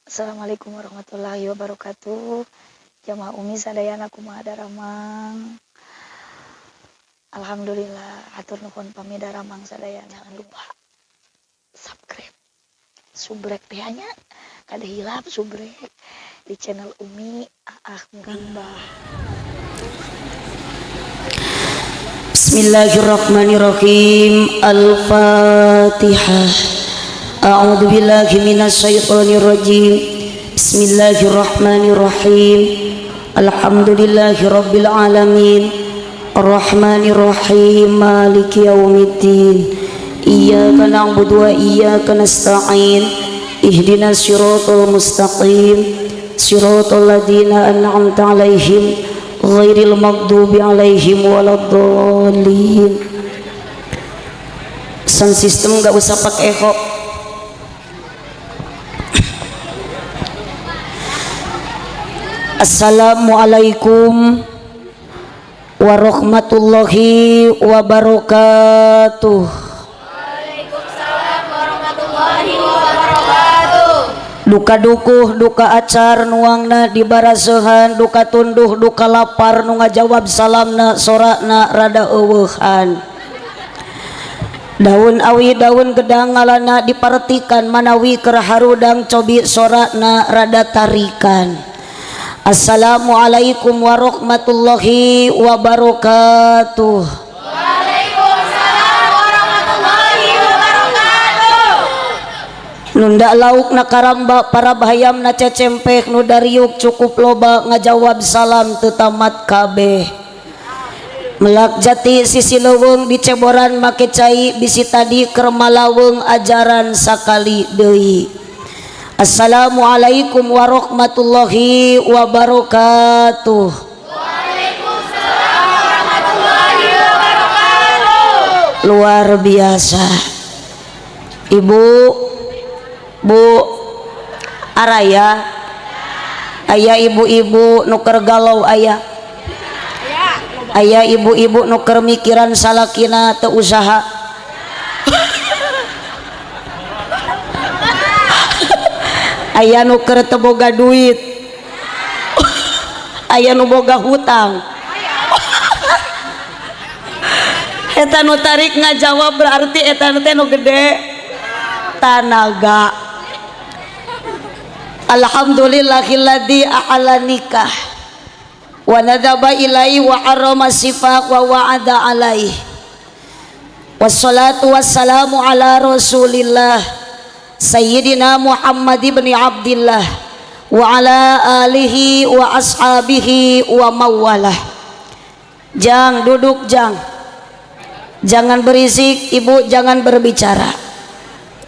Assalamualaikum warahmatullahi wabarakatuh. Jamaah Umi sadayana kumaha daramang. Alhamdulillah, hatur nuhun pami daramang sadayana. Jangan lupa subscribe, subrek teh nya, kada hilap subrek di channel Umi Aah Muhibbah. Bismillahirrahmanirrahim. Al-Fatihah. A'udzu billahi minasyaitonir rajim. Bismillahirrahmanirrahim. Alhamdulillahirabbil alamin. Arrahmanir rahim. Maliki yaumiddin. Iyyaka na'budu wa iyyaka nasta'in. Ihdinas siratal mustaqim. Siratal ladzina an'amta 'alaihim ghairil maghdubi 'alaihim waladdallin. Sound system gak usah pakai echo. Assalamualaikum warahmatullahi wabarakatuh. Waalaikumsalam warahmatullahi wabarakatuh. Duka dukuh duka acar nuangna di barasehan, duka tunduh duka lapar nu ngajawab salamna sorakna rada eueuhan. Daun awi daun gedang ngalana dipartikan manawi keur harudang cobi sorakna rada tarikan. Assalamualaikum warahmatullahi wabarakatuh. Waalaikumsalam warahmatullahi wabarakatuh. Nunda lauk na karamba para bahayam na cecempek nu dariuk cukup loba ngajawab salam teu tamat kabeh. Melak jati sisi leuweung diceboran make cai bisi tadi keur malaweung ajaran sakali deui. Assalamualaikum warahmatullahi wabarakatuh. Waalaikumsalam warahmatullahi wabarakatuh. Luar biasa. Ibu, Bu Araya, aya ibu-ibu nu keur galau aya. Aya ibu-ibu nu keur mikiran salakina teu usaha. Aya nu keur teu boga duit. Aya nu boga hutang. Eta nu tarik ngajawab berarti eta teh nu gede tanaga. Alhamdulillahilladzi ahalla nikah wa nadaba ilaihi wa harrama sifaq wa wa'ada alaihi. Wassalatu wassalamu ala rasulillah Sayyidina Muhammad ibn Abdillah wa ala alihi wa ashabihi wa mawalah. Jang duduk jang, jangan berisik ibu, jangan berbicara.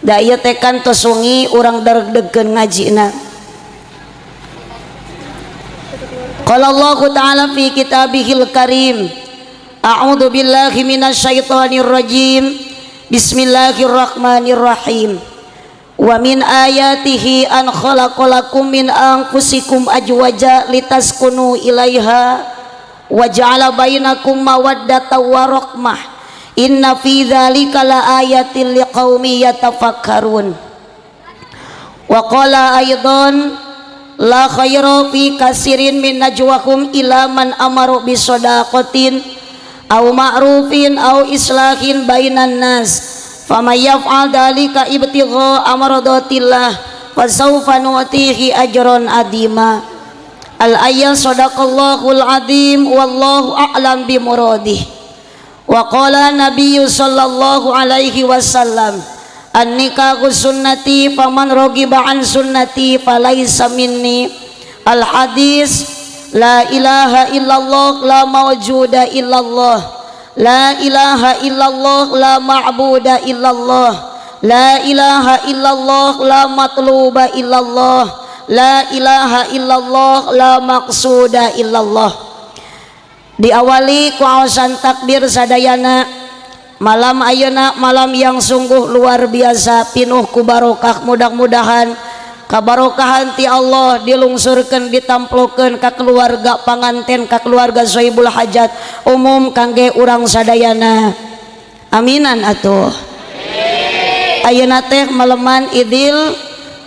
Da ieu teh kan tos wengi urang deg-degeun ngajina. Qala Allahu ta'ala fi kitabihil karim, a'udzu billahi minasyaitonir rajim, bismillahirrahmanirrahim. Wa min ayatihi an khalaqalakum min anfusikum ajwaja litaskunu ilaiha wa ja'ala bainakum mawaddatan wa rahmah, inna fi dzalika laayatin liqaumin yatafakkarun. Wa qala aidan la khaira fi katsirin min najwahum illa man amara bisadaqatin aw ma'rufin aw islahin bainan nas. Faman yaf'al dzalika ibtigha amradatillah fasawfa nu'tihi ajran adima. Al ayat sadaqallahul azim wallahu a'lam bi muradih. Wa qala nabiyyu sallallahu alaihi wasallam, an-nikahu sunnati faman raghiba an sunnati falaisa minni. Al hadis, la ilaha illallah la mawjuda illallah, la ilaha illallah la ma'buda illallah, la ilaha illallah la matluba illallah, la ilaha illallah la maqsuda illallah. Diawali ku aosan takbir sadayana. Malam ayeuna malam yang sungguh luar biasa, pinuh ku barokah. Mudah-mudahan kabarokahan ti Allah dilungsurkeun ditamplokeun ka keluarga panganten, ka keluarga Sohibul Hajat umum kangge urang sadayana. Aminan atuh. Ayeuna teh maleman Idul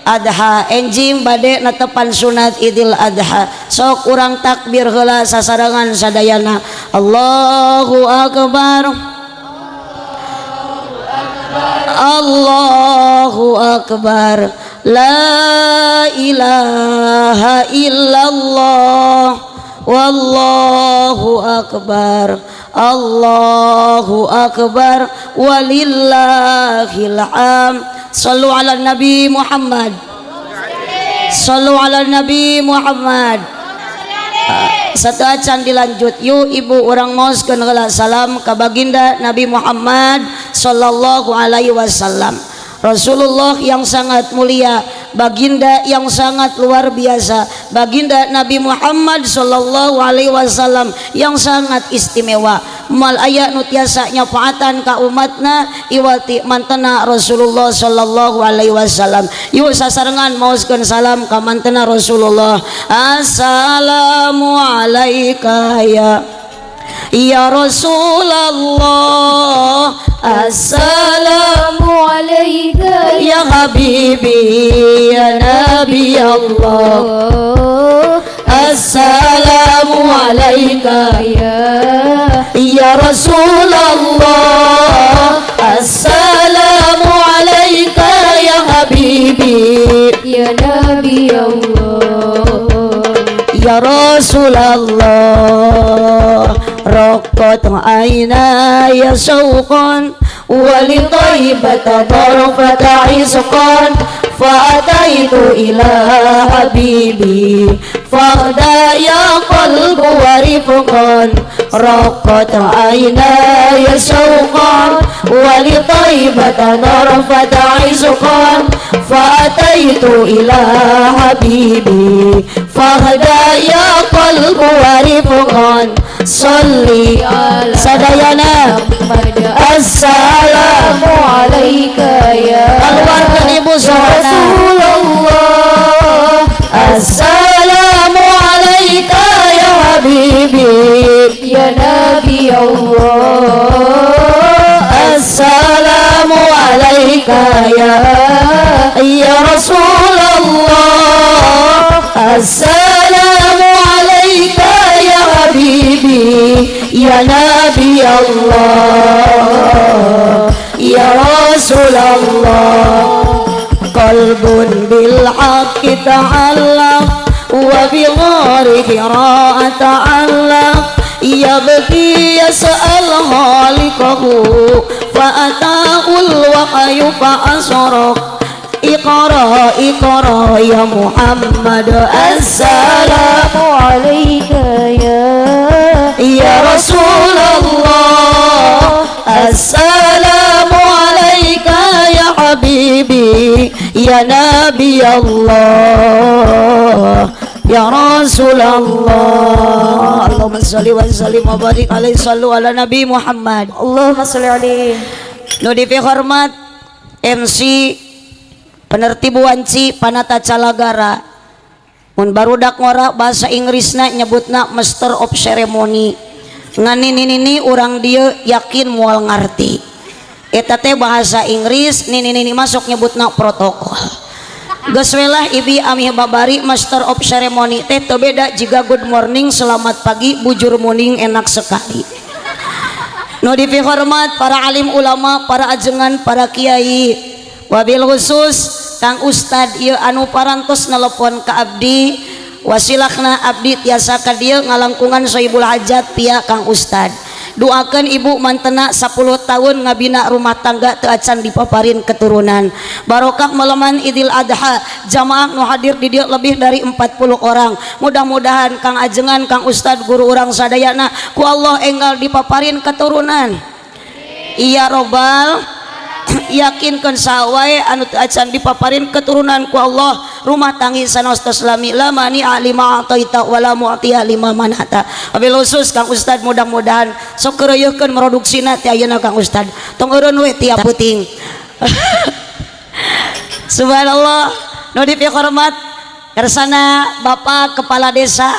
Adha. Enjing bade netepan sunat Idul Adha. Sok urang takbir heula sasarengan sadayana. Allahu akbar. Allahu akbar. La ilaha illallah. Wallahu akbar. Allahu akbar. Walillahil hamd. Sallu ala Nabi Muhammad. Sallu ala Nabi Muhammad. Satu acan dilanjut. Yuk ibu urang maoskeun heula salam ka baginda Nabi Muhammad sallallahu alaihi wasallam. Rasulullah yang sangat mulia, baginda yang sangat luar biasa, baginda Nabi Muhammad sallallahu alaihi wasallam yang sangat istimewa. Mal aya nu tiasa nyafaatan ka umatna iwati mantena Rasulullah sallallahu alaihi wasallam. Yuk sasarengan maoskeun salam ka mantena Rasulullah. Assalamu alaika ya Rasulullah. Assalamu alaika ya habibi ya Nabi Allah. Assalamu alaika ya Rasulullah. Assalamu alaika ya habibi ya Nabi Allah ya Rasulullah. Raqat aina ya syauqan wa li taibata darfata isqan fa ataitu ila habibi faqda ya qalbu wa rifqan. Raqat aina ya syauqan wa li taibata darfata isqan fa ataitu ila habibi faqda ya qalbu wa rifqan. Salli sadayana. Assalamu alaika ya keluarkan ibu Rasulullah. Assalamu alaika ya habibi ya Nabi Allah. Assalamu alaika ya Rasulullah. Assalamu alaika ya habibi ya Nabi Allah ya Rasulullah. Qalbun bil haqqi ta'allaq wa bi ghari hira ta'allaq yabki yas'al khaliqahu fa ata'ul wahyu fa asraq. Iqra iqra ya Muhammad. Assalamu alaika ya Rasulullah. Assalamu alaika ya habibi ya Nabi Allah ya Rasulullah. Allahumma shalli wa sallim wa barik alaihi. Sallu ala Nabi Muhammad. Allahumma shalli alaihi. Nu dipihormat MC penertib wanci panata calagara. Mun barudak ngora bahasa Inggrisna nyebutna master of ceremony. Ngan nini-nini urang dieu yakin moal ngarti. Eta teh bahasa Inggris nini-nini masuk nyebutna protokol. Geus we lah ibi amih babari master of ceremony teh teu beda jiga good morning, selamat pagi, bujur morning, enak sekali. Nu dipihormat para alim ulama, para ajengan, para kiai, wabil khusus Kang Ustad ieu anu parantos nelepon ka abdi, wasilahna abdi tiasa ka dieu ngalangkungan Sohibul Hajat pia Kang Ustad. Doakeun ibu mantena 10 tahun ngabina rumah tangga teu acan dipaparin keturunan. Barokah meleman Idul Adha, jamaah nu hadir di dieu lebih dari 40 orang. Mudah-mudahan Kang ajengan Kang Ustad guru urang sadayana ku Allah enggal dipaparin keturunan. Iya robbal yakinkeun sawae anu teu acan dipaparin keturunan ku Allah, rumah tangga sanos tos lami lama ni alima ataita wala mu'tiya lima manata. Wabil khusus Kang Ustad mudah-mudahan sok keureuyeukkeun produksina ti ayeuna Kang Ustad. Tong eureun we tiap peuting. Subhanallah, nu dipihormat kersana Bapak Kepala Desa.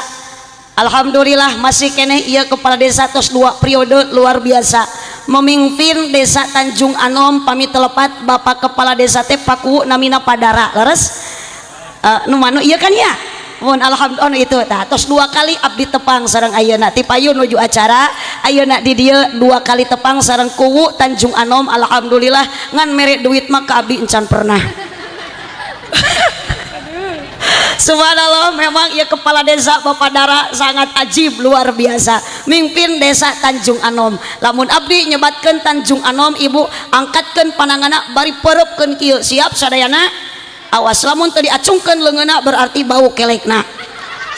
Alhamdulillah masih keneh ieu kepala desa tos 2 periode luar biasa memimpin desa Tanjung Anom. Pami telepat Bapak Kepala Desa teh Paku namina Padara leres. Nu manu ieu kan ya? Mun alhamdulillah oh, itu tah tos 2 kali abdi tepang sareng ayeuna ti payun nuju acara ayeuna di dieu 2 kali tepang sareng kuwu Tanjung Anom alhamdulillah ngan mere duit mah ka abdi encan pernah. Subhanallah memang ya kepala desa Bapak Dara sangat ajib luar biasa mimpin desa Tanjung Anom. Lamun abdi nyebatkeun Tanjung Anom ibu angkatkeun pananganna bari pereupkeun kieu siap sadayana. Awas lamun teu diacungkeun leungeunna berarti bau kelekna.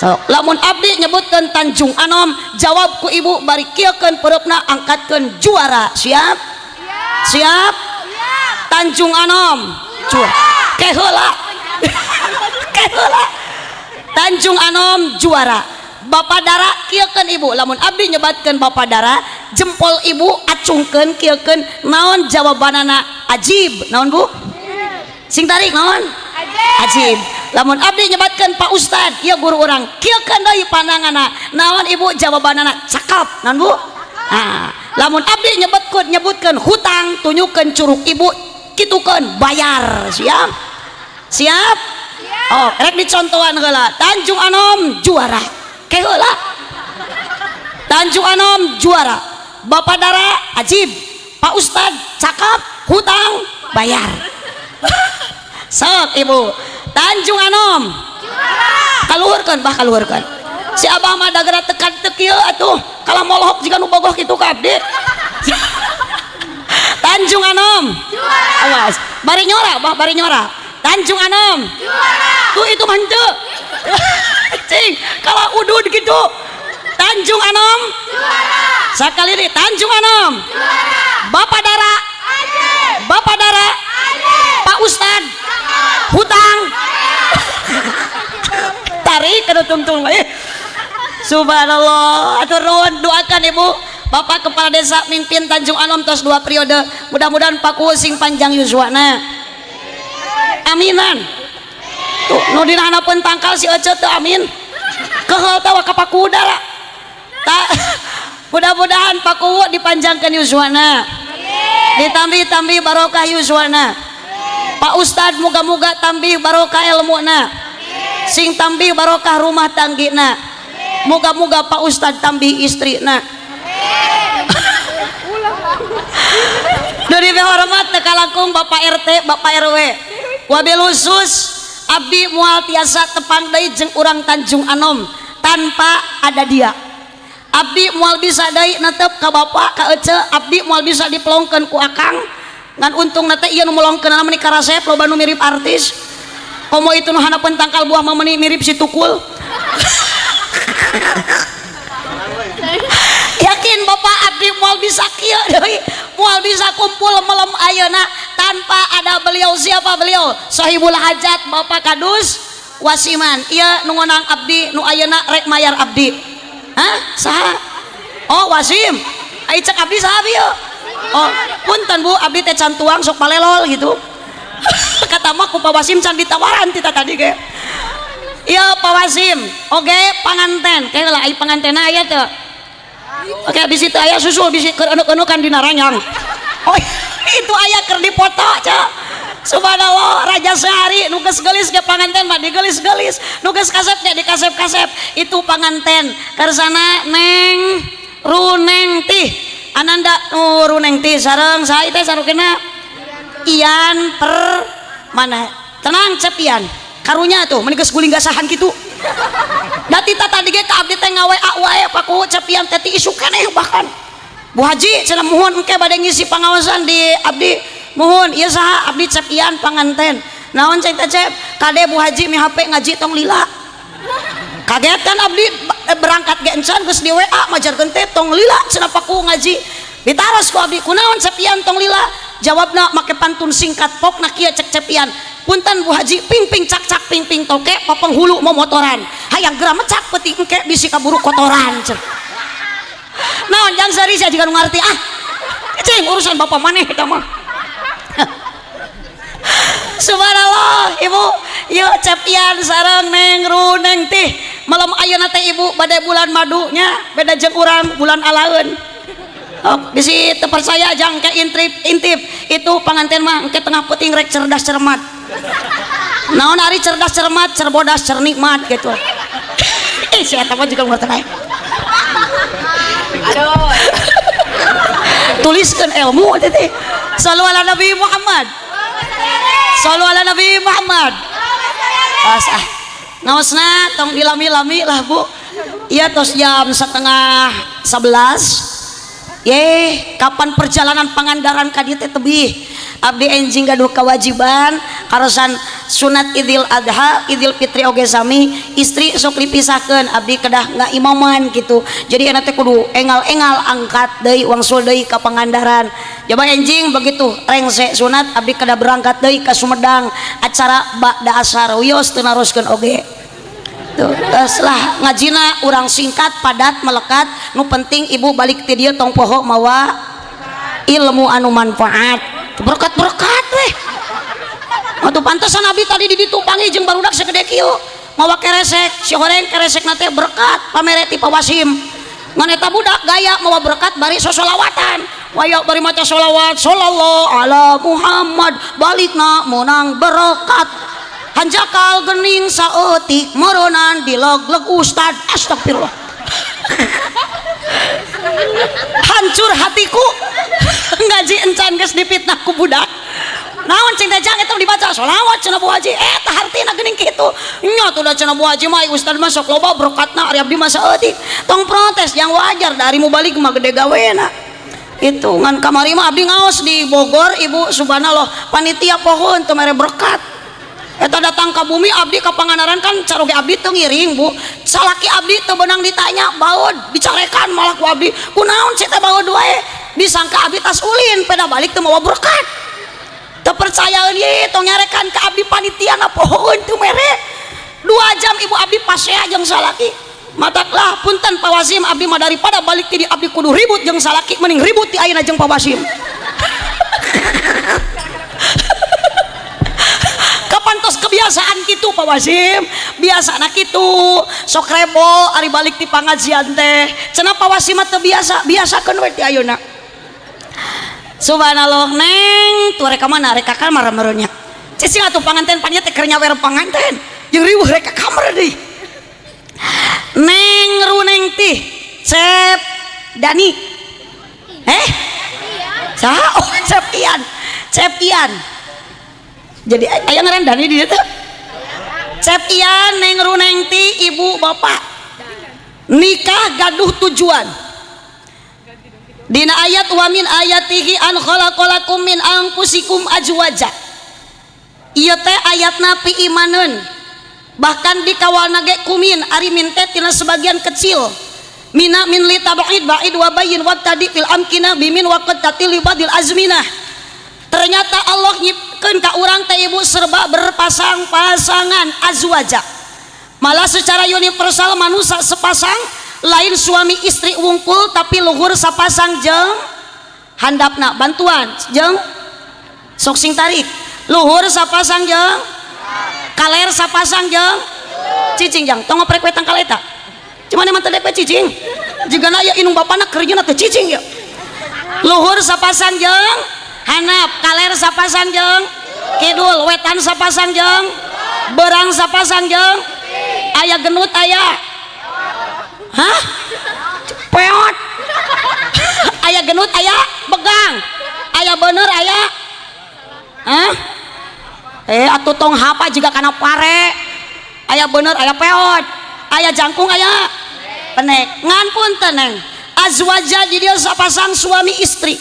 So, lamun abdi nyebutkeun Tanjung Anom jawab ku ibu bari kieukeun pereupna angkatkeun juara. Siap? Siap? Tanjung Anom juara. Keheula. Keheula. Tanjung Anom juara. Bapak Dara kieukeun ibu lamun abdi nyebatkeun Bapak Dara jempol ibu acungkeun kieukeun naon jawabanana ajib. Naon Bu? Sing tarik naon? Ajib. Lamun abdi nyebatkeun Pak Ustad ieu guru urang kieukeun deui pandanganna naon ibu jawabanana cakep. Naon Bu? Nah, lamun abdi nyebutkeun hutang tunjukkeun curug ibu kitukeun bayar. Siap? Siap? Oh, rek dicontohan heula. Tanjung Anom juara. Ke heula. Tanjung Anom juara. Bapak Dara ajib. Pak Ustad cakep, hutang bayar. Sok ibu. Tanjung Anom juara. Kaluhurkeun bah kaluhurkeun. Si abah mah dagera tekan teu kieu atuh. Kalah molohok jiga nu bogoh kitu ka abdi. Tanjung Anom juara. Awas, bari nyora bah bari nyora. Tanjung Anom juara. Tuh itu mah henteu. Cing, kalah udud gitu. Tanjung Anom juara. Sakali deui Tanjung Anom juara. Bapak Dara ajib. Bapak Dara ajib. Pak Ustad hutang. Tarik ke tungtung. Subhanallah. Atur nuhun doakan ibu. Bapak kepala desa mimpin Tanjung Anom tos 2 periode. Mudah-mudahan Pak Kuwu sing panjang yuswana. Aminan. Tuh nu dina handapeun tangkal si Ece teu amin. Keheul tawa ka Pak Kuwu dara. Mudah-mudahan Pak Kuwu dipanjangkeun yuswana. Ditambih-tambih barokah yuswana. Pak Ustad moga-moga tambih barokah ilmuna. Sing tambih barokah rumah tanggina. Moga-moga Pak Ustad tambih istrina. Dari hormat teu kalangkung Bapak RT, Bapak RW. Wabil khusus abdi moal tiasa tepang deui jeung urang Tanjung Anom tanpa ada dia. Abdi moal bisa deui netep ka bapak ka ece, abdi moal bisa dipelongkeun ku akang. Ngan untung teh ieu nu melongkeunana meuni karasep loba nu mirip artis. Komo itu nu handapeun tangkal buah mah meuni mirip si Tukul. Yakin bapak abdi moal bisa kieu deui, moal bisa kumpul melem ayeuna tanpa ada beliau. Siapa beliau? Sohibul Hajat Bapak Kadus Wasiman. Ieu nu ngonang abdi nu ayeuna rek mayar abdi. Hah? Saha? Oh Wasim. Ai cek abdi saha ieu? Oh, punten Bu, abdi teh can tuang sok palelol gitu. Kata mah ku Pak Wasim can ditawaran tita tadi ge. Ieu Pak Wasim, oge panganten. Kayak lah ai pangantena aya teu? Oke, bisi teu aya susul bisi keur euk-eueukan dina ranjang. Oh, itu aya keur dipoto ca. Subhanallah, raja sehari nu geus geulis ge panganten mah digelis-gelis, nu geus kasep ge dikasep-kasep. Itu panganten. Kersana Neng Runeng Tih. Ananda Runeng Tih sareng saha teh sarukena Ian per mana? Tenang Cep Ian. Karunya tuh meni geus guling gasahan kitu. Da tita tadi ge ka abdi teh ngawa wae paku Cep Ian teh ti isuk keneh bahkan. Bu Haji cenah muhun engke bade ngisi pangaosan di abdi. Muhun ieu saha abdi Cep Ian panganten. Naon cek teh Cep? Kade Bu Haji mi HP ngaji tong lila. Kaget kan abdi berangkat ge encan geus di WA majarkeun teh tong lila cenah paku ngaji. Ditaros ku abdi kunaon Cep Ian tong lila? Jawabna make pantun singkat pokna kieu cek Cep Ian. Punten Bu Haji ping-ping cak-cak ping-ping toke papenghulu momotoran. Hayang geura mecak peuting engke bisi kaburu kotoran cenah. Naon jang sari sia jiga nu ngarti ah. Cing urusan bapak maneh eta mah. Subhanallah ibu, ieu Cep Ian sareng Neng Runeng Tih. Malam ayeuna teh ibu bade bulan madunya beda jeung urang bulan alaeun. Oh, bisi teu percaya jang ke intip intip itu panganten mah engke tengah peuting rek cerdas cermat. Naon ari cerdas cermat, cerbodas cernikmat gitu. Eh si eta mah juga ngerti aing. Aduh. Tuliskeun ilmu teh. Sallu ala Nabi Muhammad. Sallu ala Nabi Muhammad. Pas ah. Ngaosna tong dilami-lami lah Bu. Iya tos jam 10:30. Ye, kapan perjalanan Pangandaran ka dieu teh tebih. Abdi enjing gaduh kewajiban karosan sunat Idul Adha, Idul Fitri oge sami, istri sok dipisahkeun, abdi kedah ngaimaman gitu. Jadi enak teh kudu engal-engal angkat deui wangsul deui ka Pangandaran. Coba enjing begitu rengse sunat abdi kedah berangkat deui ka Sumedang acara ba'da asar wios teu naroskeun oge. Tuh, lah ngajina urang singkat padat melekat nu penting ibu balik ti dieu tong poho mawa ilmu anu manfaat berkat-berkat weh. Atuh pantesan abdi tadi di ditu panggih jeung barudak segede kieu mawa keresek si horeng keresekna teh berkat pamere ti Pawasim ngan eta budak gaya mawa berkat bari sosolawatan waya bari maca solawat sallallahu ala Muhammad balikna meunang berkat hanjakal gening saeutik meureunnan dilegleg ustad astagfirullah. Hancur hatiku ngaji encan geus dipitnah ku budak. Naon cing teh jang eta dibaca sholawat cenah Bu Haji eta hartina geuning kitu nya tuh da cenah Bu Haji mah ustad mah sok loba berkatna ari abdi mah saeutik tong protes yang wajar dari mubalik mah gede gawena itu ngan kamari mah abdi ngaos di Bogor ibu subhanallah panitia pohon teu mere berkat eta datang ka bumi abdi ka Pangandaran kan caroge abdi teu ngiring Bu salaki abdi teu beunang ditanya baud dicarekan malah ku abdi kunaon sih teh baud wae disangka abdi tas ulin peda balik teu mawa berkat teu percayaeun ye tong nyarekan ka abdi panitia na pohoeun teu mere 2 jam ibu abdi pasea jeung salaki mataklah punten Pak Wasim abdi mah daripada balik ti di abdi kudu ribut jeung salaki mending ribut ti ayeuna jeung Pak Wasim. Kapan tos kebiasaan gitu Pak Wasim biasana kitu sok rebo ari balik ti pangajian teh cenah Pak Wasim mah teu biasa biasakeun we ti ayeuna. Subhanallah neng tuh rek ka mana rek ka kamar meureunnya cicing atuh panganten panya teh keur nyawer panganten jeung riweuh rek ka kamar deui. Neng runeng tih Cep Dani saha oh Cep Ian Cep Ian jadi aya ngaran Dani di dieu Cep Ian neng runeng ti ibu bapak nikah gaduh tujuan dina ayat wa min ayatihi an khalaqalakum min anfusikum azwaja ieu teh ayatna piimaneun bahkan dikawalna ge kumin ari min teh tina sebagian kecil mina min li tab'id ba'id wa bayyin wa tadi fil amkina bimin wa qad tatil badil azminah. Ternyata Allah nyipkeun ka urang teh ibu serba berpasang-pasangan azwaja. Malah secara universal manusia sepasang lain suami istri wungkul tapi luhur sapasang jeung handapna bantuan jeung sok sing tarik luhur sapasang jeung kaler sapasang jeung cicing jang tong ngoprek we tangkal eta cuman emang teu dek we cicing jigana aya inung bapana kerjana teu cicing ya luhur sapasang jeung hanap kaler sapasang jeung kidul wetan sapasang jeung berang sapasang jeung aya genut aya hah peot aya genut aya begang aya bener aya hah atuh tong hapa juga kana pare aya bener aya peot aya jangkung aya penek ngan punten neng azwaja di dieu sapasang suami istri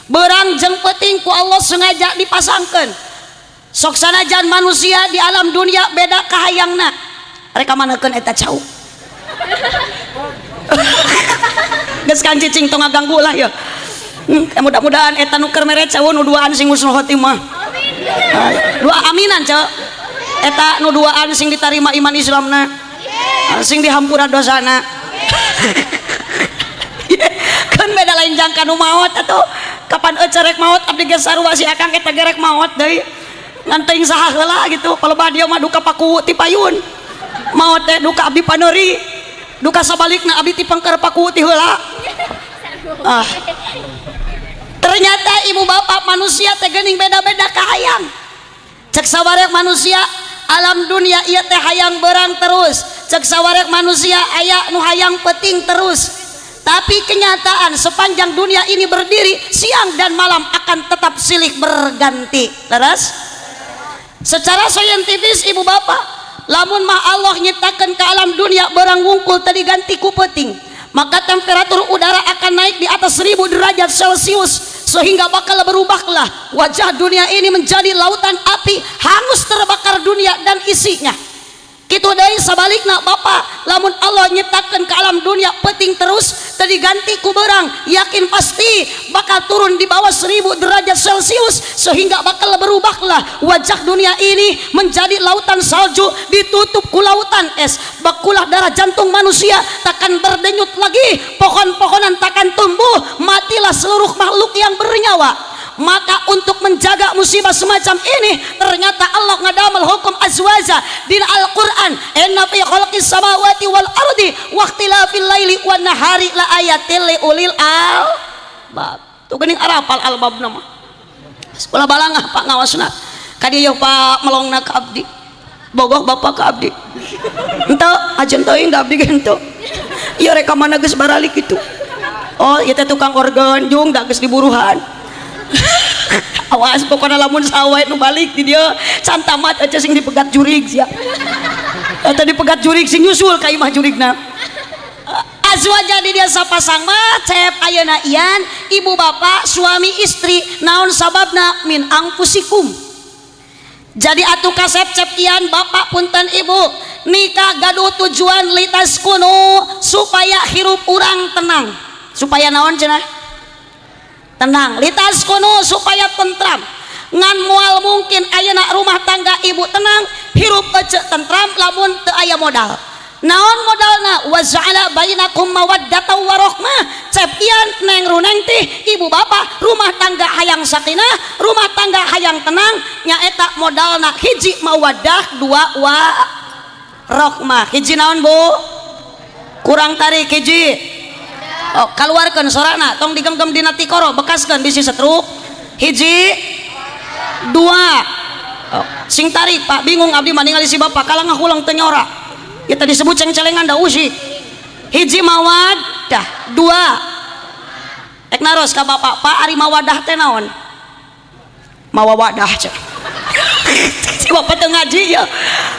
berang jeung peuting ku Allah sengaja dipasangkeun sok sanajan manusia di alam dunia beda kahayangna rek ka manakeun eta cau geus kan cicing tong ngaganggu lah ya. Mudah-mudahan eta nu keur mere cau nu duaan sing husnul khotimah. Dua aminan ceu eta nu duaan sing ditarima iman Islamna sing dihampura dosana. Kan beda lain jangka nu maot atuh kapan ece rek maot abdi ge sarua si akang eta ge rek maot deui ngan teuing saha heula gitu palebah dia mah duka paku ti payun maot teh duka abdi paneuri duka sabalikna abdi ti pengker paku ti heula. Ah. Ternyata ibu bapak manusia teh geuning beda-beda kahayang cek sabarek manusia Alam dunia ieu teh hayang berang terus, cek sawarek manusia aya nu hayang peting terus. Tapi kenyataan sepanjang dunia ini berdiri, siang dan malam akan tetap silih berganti. Terus secara saintifis ibu bapak, lamun mah Allah nyiptakan ke alam dunia berang wungkul tadi ganti ku peting, maka temperatur udara akan naik di atas 1000 derajat Celcius, sehingga bakal berubahlah wajah dunia ini menjadi lautan api, hangus terbakar dunia dan isinya. Kitu deui sabalikna bapak, lamun Allah nyiptakeun ke alam dunia peting terus teu diganti ku beurang, yakin pasti bakal turun di bawah 1000 derajat Celcius, sehingga bakal berubahlah wajah dunia ini menjadi lautan salju, ditutup ku lautan es. Bakulah darah jantung manusia takkan berdenyut lagi, pohon-pohonan takkan tumbuh, matilah seluruh makhluk yang bernyawa. Maka untuk menjaga musibah semacam ini, ternyata Allah ngadamel hukum azwaja di Al-Quran, inna fi khalqis samawati wal ardi wa ikhtilafil laili wan nahari la ayatil li ulil albab. Tuh geuning arapal albabna mah. Ulah balangah Pak ngawasna. Ka dieu Pak melongna ka abdi. Bogoh bapak ka abdi. Henteu ajen teuing da abdi ge henteu. Ieu rekamanna geus baralik kitu. Oh, ieu teh tukang organ jung da geus diburuhan. Awas pokoknya lamun sawai nu balik di dia can tamat aja sing dipegat jurig sia. Eta dipegat jurig sing nyusul ka imah jurigna. Azwaja di dia sapasang mah cep ayeuna ian ibu bapak suami istri, naon sababna min angfusikum. Jadi atuh kasep cep ian bapak punten ibu, nikah gaduh tujuan litas kuno supaya hirup urang tenang. Supaya naon cenah? Tenang, litas kuno supaya tentram. Ngan moal mungkin ayeuna rumah tangga ibu tenang, hirup ece tentram lamun teu aya modal. Naon modalna? Wa ja'ala bainakum mawaddatan warahmah. Cep ian neng runeng teh ibu bapak rumah tangga hayang sakinah, rumah tangga hayang tenang, nyaeta modalna hiji mawaddah, dua wa rahmah. Hiji naon bu? Kurang tarik hiji. Oh, keluarkan sorana, tong digenggam dina tikoro, bekaskeun bisi setruk. Hiji, dua. Oh, sing tarik Pak, bingung abdi mah ningali si bapak kalah ngahulang teu nyora. Ya tadi disebut ceng-celengan da usik. Hiji mawaddah, dua. Ek naros ka bapak, Pak ari mawadah teh naon? Mawa wadah cek. Si bapak teu ngaji ya.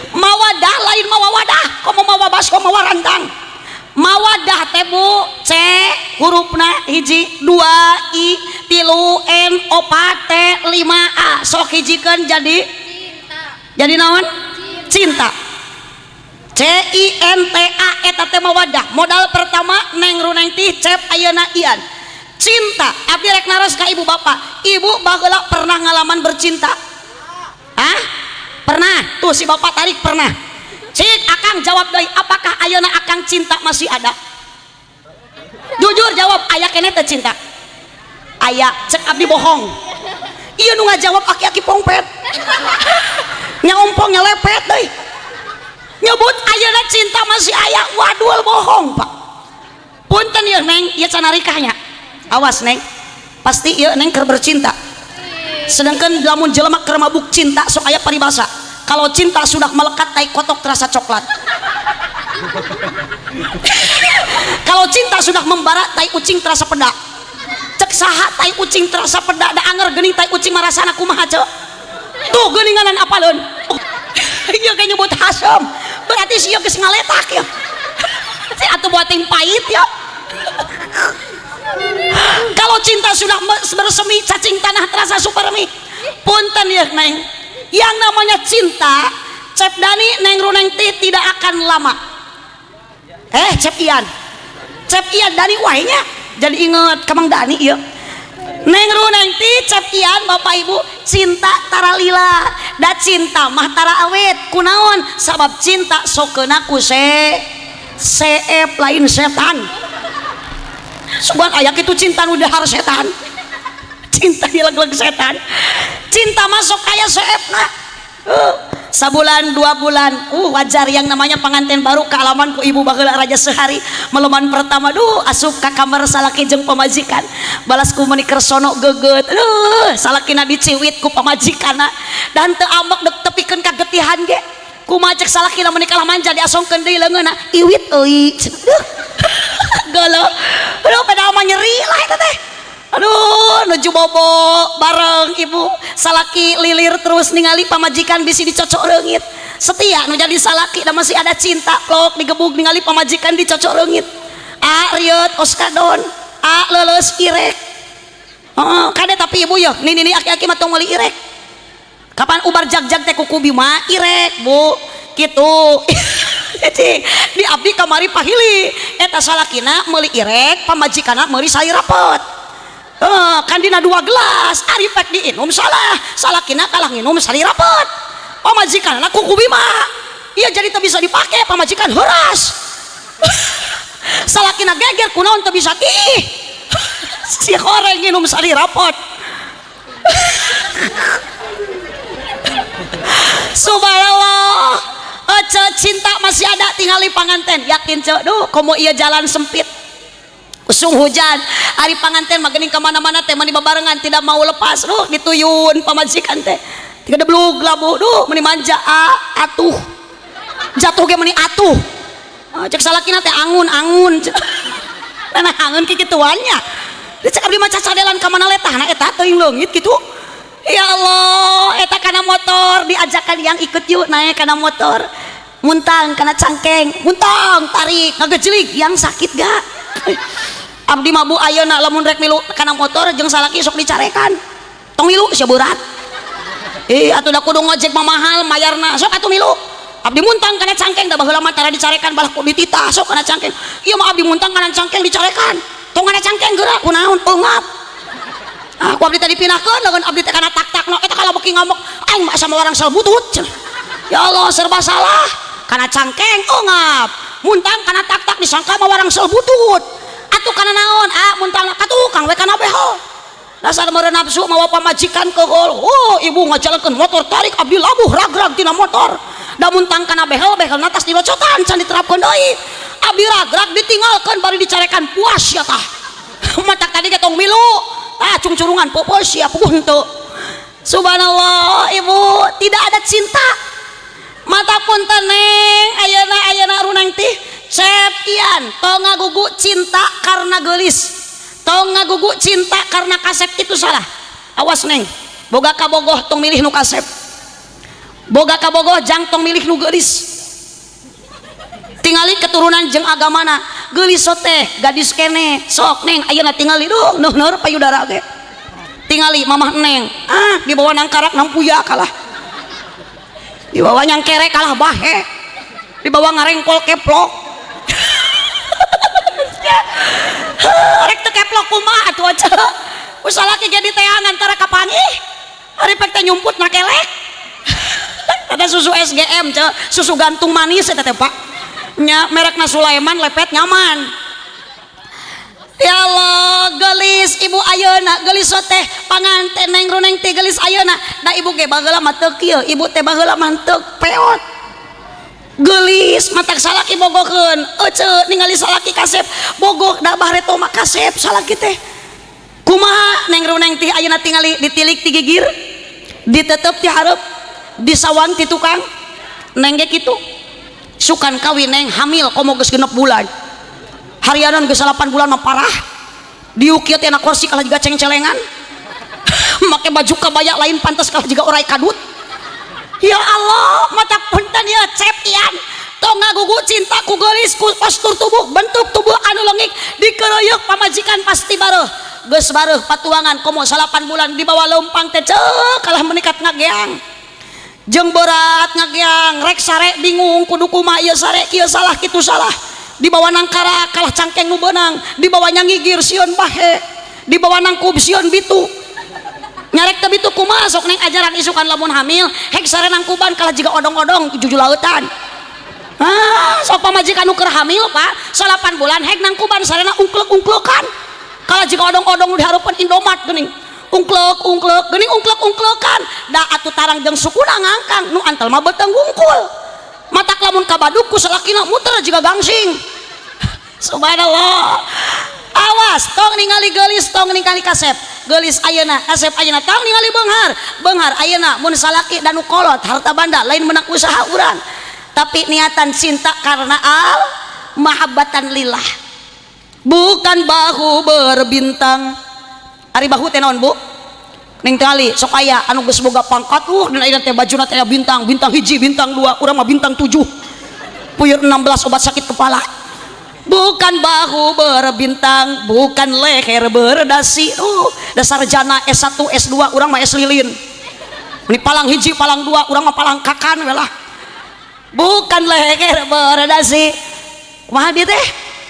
Mawadah lain mawa wadah, komo mawa basko mawa rantang. Mawadah teh bu, C hurufna hiji, dua I, tilu N, opat T, lima A. Sok hijikeun jadi cinta. Jadi naon? Cinta. C I N T A eta teh mawadah. Modal pertama neng runeng tih cep ayeuna ian. Cinta. Abdi rek naros ka ibu bapak. Ibu baheula pernah ngalaman bercinta? Hah? Pernah. Tuh si bapak tarik pernah. Cik akang jawab deui, apakah ayeuna akang cinta masih ada? Jujur jawab, aya keneh teu cinta? Aya, cek abdi bohong. Ieu nu ngajawab aki-aki pongpet. Nyaompong nyalepet deui. Nyebut ayeuna cinta masih aya, wadul bohong, Pak. Punten ieu neng, ieu canarikahnya. Awas neng. Pasti ieu neng keur bercinta. Sedangkan lamun jelema keur mabuk cinta sok aya paribasa. Kalau cinta sudah melekat, tai kotok terasa coklat. Kalau cinta sudah membara, tai ucing terasa pedak. Cek saha tai ucing terasa pedak, da anger geuning tai ucing marasana kumaha cek. Tuh geuninganan apaleun. Ieu ge nyebut hasem. Berarti si ieu geus ngaletak ya. Si atuh buating pahit ya. Kalau cinta sudah bersemi, cacing tanah terasa supermi. Punten ya neng. Yang namanya cinta, cep Dani neng runeng ti tidak akan lama. Cep Ian. Cep Ian Dani wahnya. Jadi inget ka Mang Dani ieu. Neng runeng ti cep Ian bapak ibu cinta tara lila. Da cinta mah tara awet. Kunaon? Sabab cinta sokeuna ku seep lain setan. Sugan aya kitu cinta nu dahar setan. Cinta dileg-leg setan. Cinta masuk kaya seepna. Sabulan 2 bulan, wajar yang namanya pengantin baru kealaman ku ibu baheula raja sehari meleman pertama, duh asup ka kamar salaki jeung pamajikan, balas ku meuni kersono geget, aduh salakina diciwit ku pamajikanna dan teu ambek deuk tepikeun ka getihan ge. Kumaha cek salakina meuni kalah manja diasongkeun deui leungeunna, iwit euy. Aduh. Gelo. Aduh padahal mah nyeri lah eta teh. Aduh, nuju bobo bareng ibu salaki lilir terus ningali pamajikan bisi dicocok reungit. Setia nu jadi salaki da masih ada cinta, plok digebug ningali pamajikan dicocok reungit. A rieut oskadon, a leuleus irek. Heeh, kade tapi ibu yeuh, nini aki-aki mah tong meuli irek. Kapan ubar jag-jag teh kuku bima irek, Bu. Kitu. Jadi di abdi kamari pahili eta salakina meuli irek, pamajikanna meuli sayur rapet. Kan dina 2 gelas ari pek diinum salah, salakina kalah nginum sari rapet, pamajikanna kuku bima, iya jadi teu bisa dipake, pamajikan heuras. Salakina geger kunaon teu bisa ih. Si horeng nginum sari rapet. Subhanallah. Ece cinta masih ada tingali panganten, yakin ce, duh komo ieu jalan sempit usung hujan, ari panganten mah geuning ka mana-mana teh mani babarengan tidak mau lepas, duh dituyun pamajikan teh tiga deblug labu, duh meni manja a atuh jatuh ge meni atuh. Cek salakina teh angun-angun. Nah angun kikituannya cek abdi mah cacadelan ka mana letahna eta teuing leungit kitu. Ya Allah, eta kana motor diajakan yang ikut yuk naik kana motor, muntang kana cangkeng, muntang tarik ngagejlig yang sakit gak. Abdi mah bu ayeuna lamun rek milu kana motor jeung salaki sok dicarekan, tong milu sia berat. Atuh da kudu ngojek mah mahal mayarna, sok atuh milu. Abdi muntang kana cangkeng da baheula mah tara dicarekan balah kudu dititah sok kana cangkeng. Ieu mah abdi muntang kana cangkeng dicarekan, tong kana cangkeng geura kunaon eungap. Aku abdi tadi dipindahkeun lamun abdi teh kana tak-takno eta kalau beuki ngamuk aing mah sama orang salbutut. Ya Allah serba salah, kana cangkeng eungap, muntang kana tak-tak disangka mah warang selbutut. Atuh kana naon? Ah muntang ka tukang we kana behel. Dasar meureun nafsu mawa pamajikan keheul. Oh ibu ngajalankeun motor tarik abdi labuh rag-rag tina motor. Da muntang kana behel, behelna tas dilocotan can diterapkeun deui. Abdi rag-rag ditinggalkeun bari dicarekan puas ya tah. Matak tadi ge tong milu. Ah cungcurungan popoy sia puguh henteu. Subhanallah ibu tidak ada cinta. Mata punten neng ayeuna ayeuna runang teh sepian tong ngagugu cinta karena geulis, tong ngagugu cinta karena kasep itu salah. Awas neng, boga kabogoh tong milih nu kasep, boga kabogoh jang tong milih nu geulis. Tingali keturunan jeung agamana, geulis teh gadis kene sok neng ayeuna tingali duh neuh-neuh payudara ge. Tingali mamah neng, ah dibawa nangkarak nampuya kalah, dibawa nyangkere kalah bahe, dibawa ngarengkol keplok. Rek teu keplok kumaha atuh aja. Ku salaki ge diteangan tara kapanggih. Ari pek teh nyumput na kelek. Eta susu SGM ce, susu gantung manis eta teh Pak. Nya merekna Sulaiman lepet nyaman. Ya Allah, geulis ibu ayeuna, geulis teh panganten neng runeng teh geulis ayeuna. Da ibu ge baheula mah teu kieu, ibu teh baheula mah teu peot. Geulis matak salaki bogokeun, ece ningali salaki kasep, bogoh da bareto mah kasep salaki teh. Kumaha neng runeng teh ayeuna tingali ditilik ti gigir, ditetep ti hareup, disawang ti tukang, neng ge kitu. Sukan kawin neng hamil komo geus 6 bulan. Harianan geus 8 bulan mah parah. Diuk ieu teh na kursi kalah jiga cengcelengan. Make baju kabaya lain pantas kalah jiga orai kadut. Ya Allah, mata punten ya cepian. Tong ngagugu cinta ku geulis ku postur tubuh, bentuk tubuh anu leungik dikeroyok pamajikan pasti bareuh. Geus bareuh patuangan komo 8 bulan dibawa leumpang teh ceuk kalah menikat ngageang. Jeung berat ngageang, rek sare bingung kudu kumaha ieu sare kieu salah kitu salah. Dibawa nangkara kalah cangkeng nu beunang, dibawa nyangigir sieun bahe, dibawa nangkub sieun bitu. Nyarek teh bitu kumaha sok neng ajaran isukan lamun hamil, hek sare nangkuban kalah jiga odong-odong juju lautan. Ah, sok pamajikan nu keur hamil Pak, 8 bulan hek nangkuban sarena ungklek-ungklekan. Kalah jiga odong-odong nu dihareupeun Indomaret geuning. Ungklek ungklek geuning ungklek ungklekan da atuh tarang jeung sukuna ngangkang nu antel mah beuteung wungkul. Matak lamun kabadug ku salakina muter jiga gangsing. Subhanallah. Awas tong ningali geulis tong ningali kasep. Geulis ayeuna kasep ayeuna tong ningali beunghar. Beunghar ayeuna mun salaki dan nu kolot harta banda lain menang usaha urang. Tapi niatan cinta karena al mahabbatan lillah. Bukan bahu berbintang. Ari bahu teh naon Bu? Ning tingali sok aya anu geus boga pangkat dan ayeuna teh bajuna teh bintang, bintang hiji, bintang dua, urang mah bintang 7. Puyur 16 obat sakit kepala. Bukan bahu berbintang, bukan leher berdasi. Dasar jana S1, S2, urang mah S lilin. Ini palang hiji, palang dua, urang mah palang kakan lah. Bukan leher berdasi. Kumaha dia teh?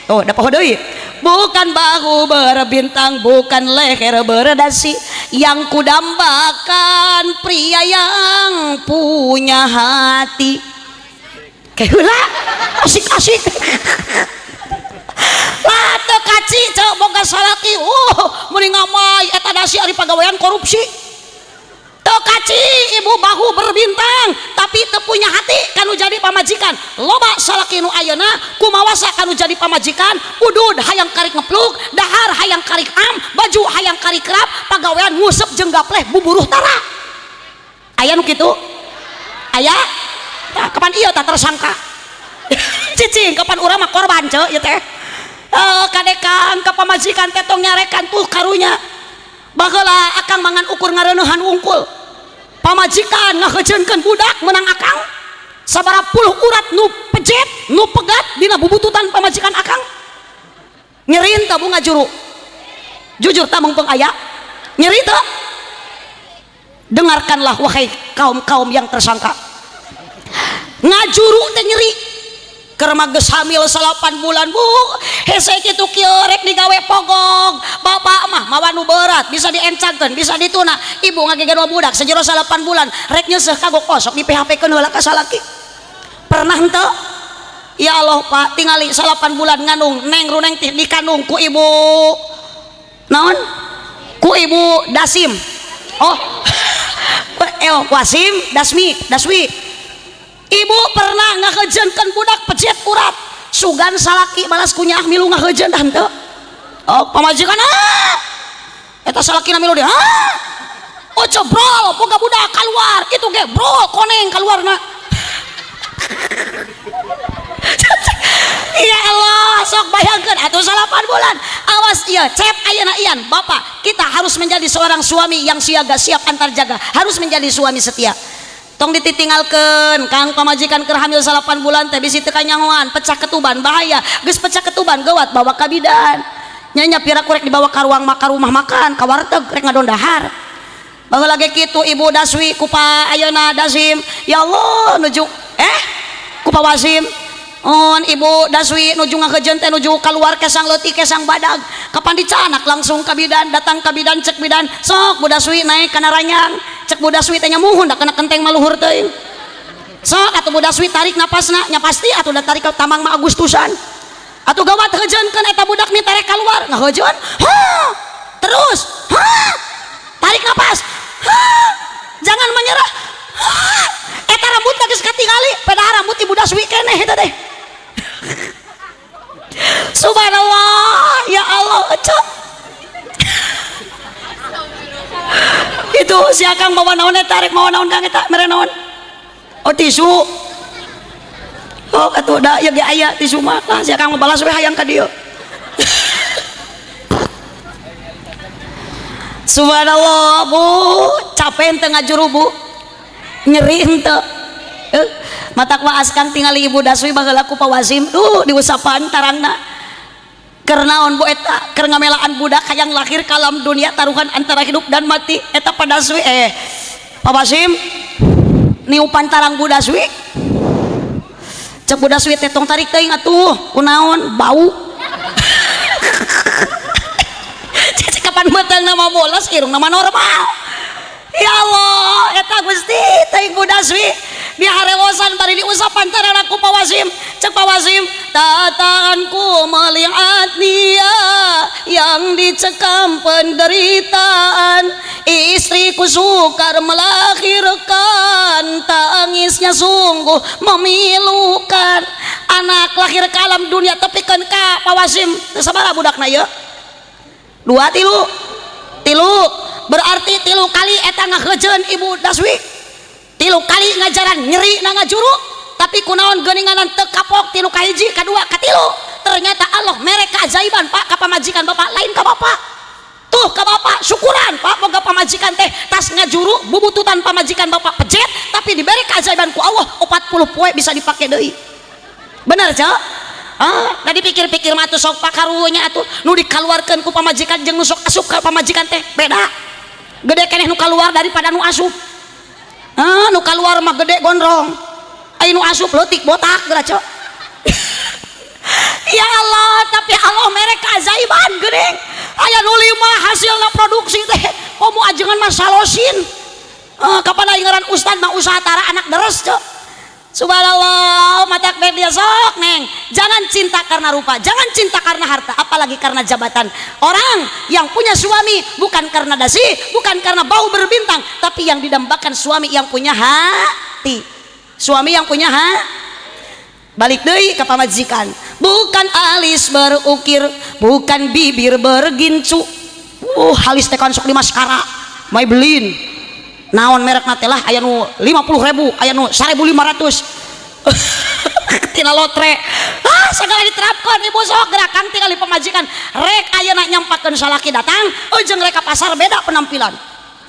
Oh, da poho deui. Bukan bahu berbintang, bukan leher berdasi. Yang kudambakan pria yang punya hati. Keheula, asik-asik. Lah teu kaci ceu boga salaki. Meuni ngamai eta dasi ari pagawean korupsi. Teu kaci ibu bahu berbintang tapi teu punya hati kanu jadi pamajikan. Loba salaki nu ayeuna kumawasa kanu jadi pamajikan, udud hayang karik ngepluk, dahar hayang karik am, baju hayang karik kerap, pagawean ngusep jeung gapleh buburuh tara. Aya nu kitu? Aya? Tah kapan ieu tah tersangka? Cicing kapan urang mah korban ceu ieu teh. Kadekan ka pamajikan teh tong nyarekan tuh karunya. Baheula akang mangan ukur ngareuneuhan wungkul. Pamajikan ngaheujeunkeun budak menang akang. Sabaraha puluh urat nu pejet, nu pegat dina bubututan pamajikan akang. Nyeri teu bu ngajuru? Jujur tah mengpeng aya? Nyeri teu? Dengarkanlah wahai kaum-kaum yang tersangka. Ngajuru teh nyeri. Keur mah geus hamil 8 bulan bu, hese kitu kieu rek digawe pogog. Bapak mah mawa nu berat, bisa diencangkeun, bisa dituna. Ibu ngagegedo budak sajero 8 bulan, rek nyeuseuh kagok osok di PHP keun heula ka salaki. Pernah henteu? Ya Allah Pak, tingali 8 bulan ngandung neng runeng teh dikandung ku ibu naon? Ku ibu Dasim. Oh. Wasim, Dasmi, Daswi. Ibu pernah ngahejeunkeun budak pejet urat. Sugan salaki balas kunyah milu ngahejeun dah henteu. Oh, pamajikan ah. Eta salakina milu dia. Ah. Oh, jebrol boga budak keluar. Itu ge bro koneng keluarna. Ya Allah, sok bayangkeun atuh 8 bulan. Awas ieu cep ayeuna ian, bapak, kita harus menjadi seorang suami yang siaga, siap antar jaga, harus menjadi suami setia. Tong ditinggalkeun kang pamajikan keur hamil 8 bulan teh bisi teu kanyahoan, pecah ketuban bahaya. Geus pecah ketuban gawat bawa ka bidan. Nya pira kurek dibawa ka ruang ka rumah makan, ka warteg rek ngadon dahar. Baheula ge kitu ibu Daswi ku pa ayeuna Dasim. Ya Allah nuju ku pa Wasim. On ibu Daswi nuju ngahejeun teh nuju kaluar kesang leutik kesang badag. Kapan dicanak langsung ka bidan, datang ka bidan cek bidan, sok Bu Daswi naik kana ranyang. Cek Bu Daswi teh nyamuhun da kana kenteng maluhur teuing. Sok atuh Bu Daswi tarik napasna, nya pasti atuh da tarik ka tamang mah Agustusan. Atuh gawat heujeunkeun eta budak ni tarek kaluar, ngaheujeun. Ha! Terus, ha! Tarik napas. Ha! Jangan menyerah. Ha! Eta rambut geus katingali, pedah rambut ibu Daswi keneh eta teh. Subhanallah, ya Allah, cok. Itu si akang bawa naon eta, rek mawa naon kang eta, mere naon? Oh tisu. Oh atuh da ieu ge aya tisu mah. Lah si akang mah balas we hayang ka dieu. Subhanallah, Bu, capek henteu ngajuru, Bu. Nyeri henteu. Matak waas kang tingali ibu Daswi baheula ku Pawasim, duh diusapan tarangna. Keur naon Bu eta? Keur ngamelaan budak hayang lahir ka alam dunia taruhan antara hidup dan mati. Eta Pa Daswi Pawasim niupan tarang Bu Daswi. Cek Bu Daswi teh tong tarik teuing atuh, kunaon bau. Cek kapan beuteung nama bolos irung nama normal. Ya Allah, eta Gusti teuing Bu Daswi. Diharewosan bari diusapan tarana ku Pak Wasim. Cek Pak Wasim, tataanku melihat dia yang dicekam penderitaan, istriku sukar melahirkan, tangisnya sungguh memilukan. Anak lahir ke alam dunia tepikeun ka Pak Wasim. Sabaraha budakna ieu? Dua, tilu, tilu. Berarti tilu kali eta ngaheujeun Ibu Daswi, tilu kali ngajaran nyeri na ngajuru, tapi kunaon geuninganan teu kapok tilu kahiji, kadua, katilu. Ternyata Allah mere keajaiban, Pak, ka pamajikan Bapak, lain ka Bapak tuh, ka Bapak. Syukuran, Pak, boga pamajikan teh tas ngajuru bubututan pamajikan Bapak pejet, tapi diberi keajaiban ku Allah 40 poe bisa dipake deui. Bener, Cok? Ah, tadi pikir-pikir mah atuh sok pakarunya atuh nu dikaluarkeun ku pamajikan jeung nu sok asup ka pamajikan teh beda. Gede keneh nu kaluar daripada nu asup. Ah, nu kaluar mah gede gondrong. Ai nu asup leutik botak geura, Cok. Ya Allah, tapi Allah mere keajaiban geuning. Aya nu lima hasilna produksi teh komo ajengan mah salosin. Ah, kapan aing ngaran ustad mah usaha tara anak deres, Cok. Subhanallah, matak dia sok, Neng. Jangan cinta karena rupa, jangan cinta karena harta, apalagi karena jabatan. Orang yang punya suami bukan karena dasi, bukan karena bau berbintang, tapi yang didambakan suami yang punya hati. Suami yang punya ha. Balik deui ka pamajikan. Bukan alis berukir, bukan bibir bergincu. Halis teh kan sok di maskara. Maybelline. Naon merek teh lah, aya nu 50.000, aya nu 1.500 tina lotre. Ah, segala diterapkan. Ibu sok gerakan tinggal di pamajikan rek ayeuna nyampakeun salaki datang jeung rek ka pasar beda penampilan.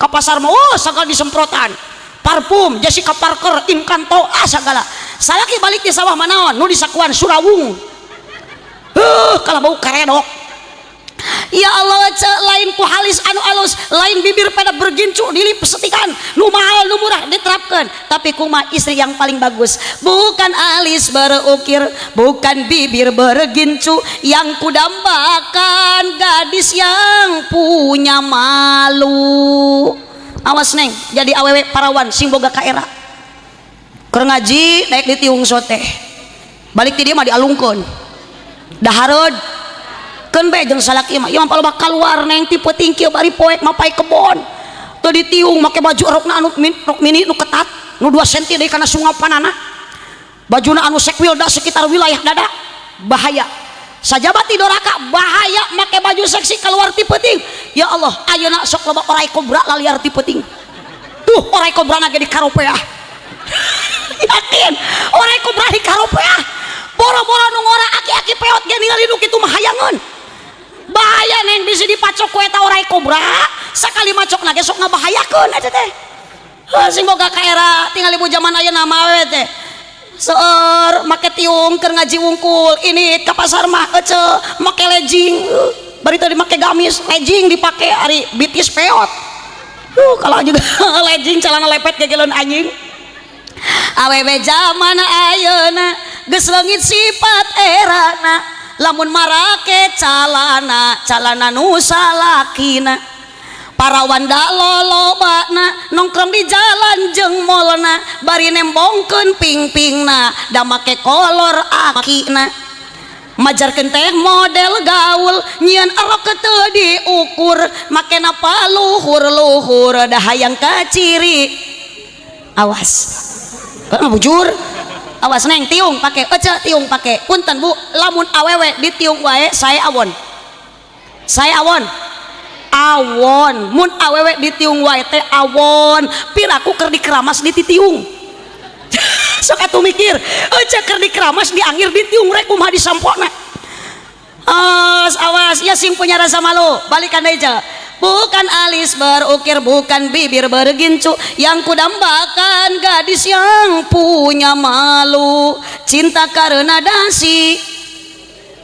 Ka pasar mah, oh, segala disemprotan parfum Jessica Parker, Incanto, ah, segala. Salaki balik di sawah manaon nu disakuan? Surawung. Kalau bau karedok. Ya Allah, cek, lain ku halis anu alus, lain bibir pada bergincu dilipstikan, nu mahal nu murah diterapkan, tapi kuma istri yang paling bagus? Bukan alis berukir, bukan bibir bergincu, yang kudambakan gadis yang punya malu. Awas, Neng, jadi awewe parawan sing boga kaera. Keur ngaji naik di tiung sote, balik ti dia mah dialungkeun dahareud keun bae jeung salaki mah. Ieu mah palebah keluar, Neng, ti peuting kieu bari poek mapay kebon teu ditiung, make baju rokna anu min, rok mini nu ketat nu 2 cm deui kana sungapanana, bajuna anu sekwilda sekitar wilayah dada. Bahaya sajabati doraka, bahaya make baju seksi keluar ti peuting. Ya Allah, ayeuna sok loba orai kobra laliar ti peuting tuh. Orai kobra na ge di karopeah, yakin orai kobra di karopeah. Boro-boro nu ngora, aki-aki peot ge ningali nu kitu mah hayangeun. Bahaya, Neng, bisa dipacok ku eta orai kobra. Sakali macok ge sok ngabahayakeun eta teh. Heuh, sing boga kaera. Tinggal ibu zaman ayeuna mah we teh seueur make tiung keur ngaji wungkul. Ini ka pasar mah ece make legging, bari tadi make gamis legging dipake, ari bitis peot. Kalau juga legging celana lepet gegelon anjing. Awewe zaman ayeuna geus leungit sifat erana, lamun marake calana, calana nu salakina. Parawanda lolobana nongkrong di jalan jeung molna, bari nembongkeun pingpingna, da make kolor akina. Majarkeun teh model gaul, nyieun erok teu diukur, makena paluhur-luhur da hayang kaciri. Awas. Heeh, bujur. Awas, Neng, tiung pake ece, tiung pake. Punten, Bu, lamun awewe ditiung wae saya awon, saya awon, awon. Mun awewe ditiung wae teh awon. Piraku keur dikeramas dititiung. Sok atuh mikir, ece keur dikeramas diangir ditiung, rek kumaha disampona? Awas, awas ya, sing punya rasa malu. Balikan deui, ce. Bukan alis berukir, bukan bibir bergincu, yang kudambakan gadis yang punya malu. Cinta karena dasi.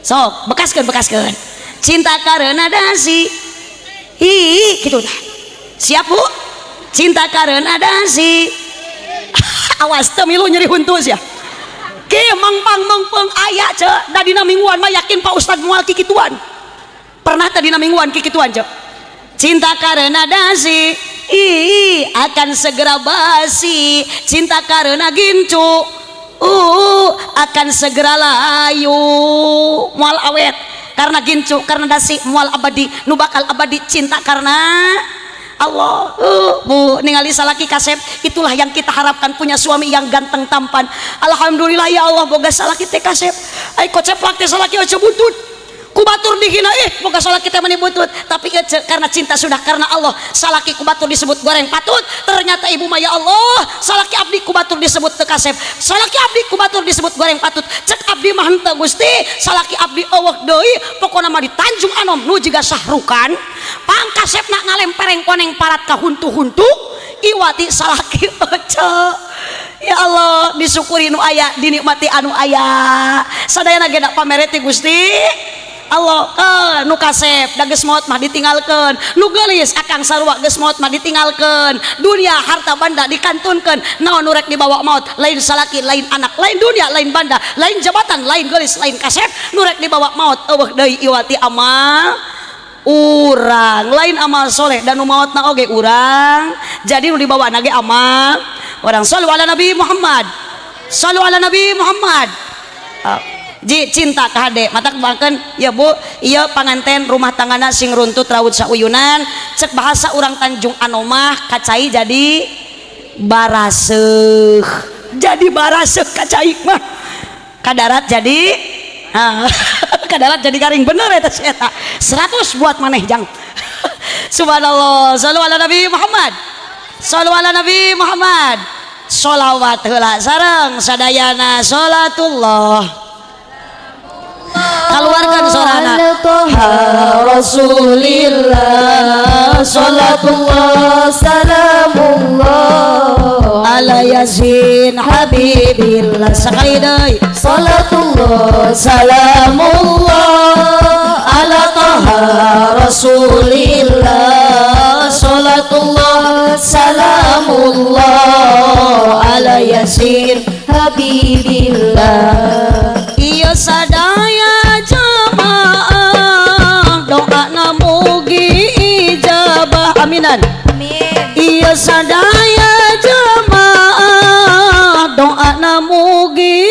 Sok bekaskeun, bekaskeun. Cinta karena dasi. Hi, gitu tah. Siap, Bu? Cinta karena dasi. Awas teu milu nyeri huntu sia. Ke mangpang mangpang aya, ce. Da dina mingguan mah yakin Pak Ustad moal kikituan. Pernah tadi dina mingguan kikituan, ce? Cinta karena dasi. I akan segera basi. Cinta karena gincu akan segera layu. Moal awet karena gincu, karena dasi, moal abadi. Nu bakal abadi cinta karena Allah. Bu ningali salaki kasep, itulah yang kita harapkan, punya suami yang ganteng tampan. Alhamdulillah ya Allah boga salaki teh kasep. Ai koceplak teh salaki aja butut. Ku batur dihina, boga salaki teh meni butut. Tapi karena cinta sudah karena Allah, salaki ku batur disebut goreng patut. Ternyata ibu mah ya Allah, salaki abdi ku batur disebut teu kasep. Salaki abdi ku batur disebut goreng patut. Cek abdi mah henteu Gusti, salaki abdi eueuh deui, pokona mah di Tanjung Anom nu jiga Sahrukan. Pangkasepna ngalempereng koneng parat ka huntu-huntu, iwati salaki ece. Ya Allah, disyukuri nu aya, dinikmati anu aya. Sadayana ge da pamereti Gusti Allah. Nu kasep da geus maot mah ditinggalkeun, nu geulis akang sarua geus maot mah ditinggalkeun. Dunia harta banda dikantunkeun, naon nu rek dibawa maot? Lain salaki, lain anak, lain dunia, lain banda, lain jabatan, lain geulis, lain kasep. Nu rek dibawa maot eueuh deui iwati amal urang, lain amal soleh dan nu maotna oge urang. Jadi nu dibawa nage amal urang. Sallu ala Nabi Muhammad, sallu ala Nabi Muhammad. Ji cinta ka hade matak bangkeun ya Bu, ieu panganten rumah tanggana sing runtut raut sauyunan. Cek bahasa urang Tanjung Anomah, kacai jadi baraseuh, jadi baraseuh kacai mah kadarat jadi kadarat jadi garing. Bener eta si eta 100 buat maneh jang. Subhanallah. Sallu ala Nabi Muhammad, sallu ala Nabi Muhammad. Sholawat heula sareng sadayana. Salatullah, keluarkan sorana. Rasulillah, salatullah salamullah ala Yasin Habibillah. Sekali deui. Salatullah salamullah ala Taha Rasulillah, salatullah salamullah ala Yasin Habibillah. Iya sadaya jamaah doa mugi ijabah, aminan. Amin. Iya sadaya jamaah doa mugi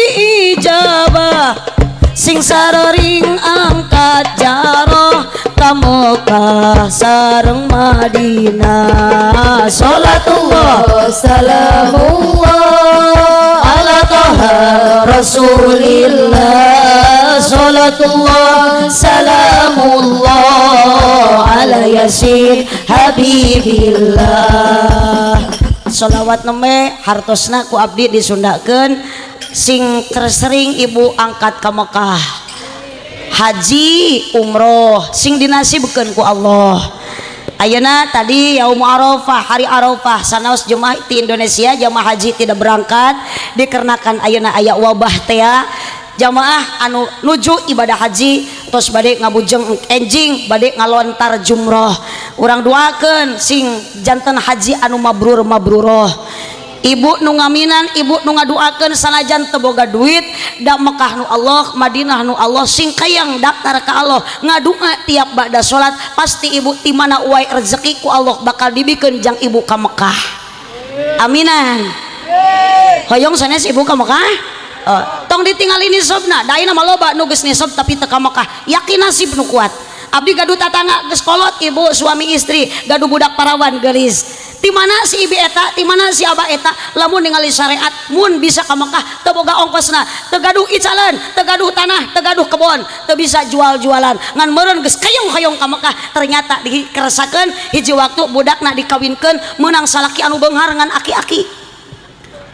ijabah, sing sarering angkat jaroh ka Mekah sareng Madinah. Salatullah salamullah ala Taha Rasulillah, salatullah salamullah ala Yasin Habibillah. Salawat neme hartosna ku abdi disundakeun, sing tersering ibu angkat ka Mekah, haji umroh, sing dinasibkeun ku Allah. Ayeuna tadi yaum Arafah, hari Arafah, sanaos jemaah di Indonesia jemaah haji tidak berangkat dikarenakan ayeuna aya wabah teh. Jamaah anu nuju ibadah haji tos bade ngabujeng enjing bade ngalontar jumroh, urang doakeun sing janten haji anu mabrur mabruroh. Ibu nu ngaminan, ibu nu ngaduakeun sanajan teu boga duit, da Mekah nu Allah, Madinah nu Allah, sing kayang daftar ka Allah, ngadua tiap ba'da salat, pasti ibu ti mana wae rezeki ku Allah bakal dibikeun jang ibu ka Mekah. Aminan. Hoyong sanes ibu ka Mekah? Tong ditinggali nisabna, da ayeuna mah loba nu geus nisab tapi teu ka Mekah. Yakin nasib nu kuat. Abdi gaduh tatangga geus kolot ibu suami istri, gaduh budak parawan geulis. Ti mana si ibi eta, ti mana si abah eta, lamun ningali syariat mun bisa ka Mekah teu boga ongkosna, teu gaduh icalan, teu gaduh tanah, teu gaduh kebon, teu bisa jual-jualan. Ngan meureun geus kayong-kayong ka Mekah, ternyata dikeresakeun hiji waktu budakna dikawinkeun meunang salaki anu beunghar ngan aki-aki.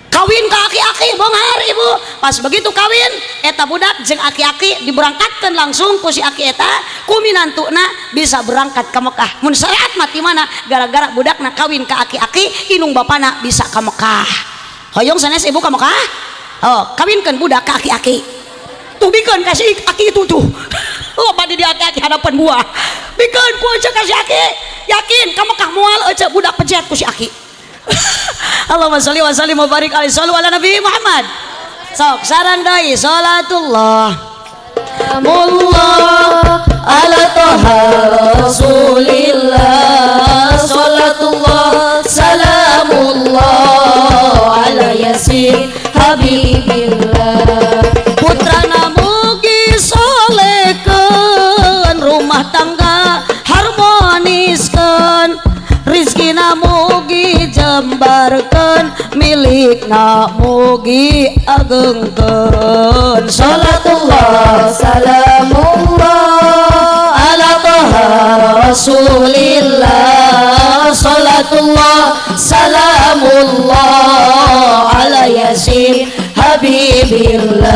Kawin ke aki-aki beunghar ibu. Pas begitu kawin eta budak jeung aki-aki diberangkatkan langsung ku si aki eta, ku minantuna bisa berangkat ke Mekah. Mun syariat mah ti mana gara-gara budakna kawin ke aki-aki, indung bapana bisa ke Mekah. Hoyong sanes ibu ke Mekah? Oh, kawinkeun budak ke aki-aki. Tuh bikeun ka si aki itu tuh. Loba di aki-aki hadapan buah. Bikeun ku ece ka si aki. Yakin ka Mekah moal ece budak pejet ku si aki. Allahumma sholli wa sallim wa barik alaihi, shollu ala Nabi Muhammad. Sok sarang deui salatullah Allah ala Taha Rasulillah, salatullah Yasin Habibillah. Putrana mugi solehkeun, rumah tangga harmoniskeun, rizkina mugi jembarkeun, milikna mugi agengkeun. Salatullah Salamullah ala Toha Rasulillah. Salatullah salamullah ala Yasin Habibillah.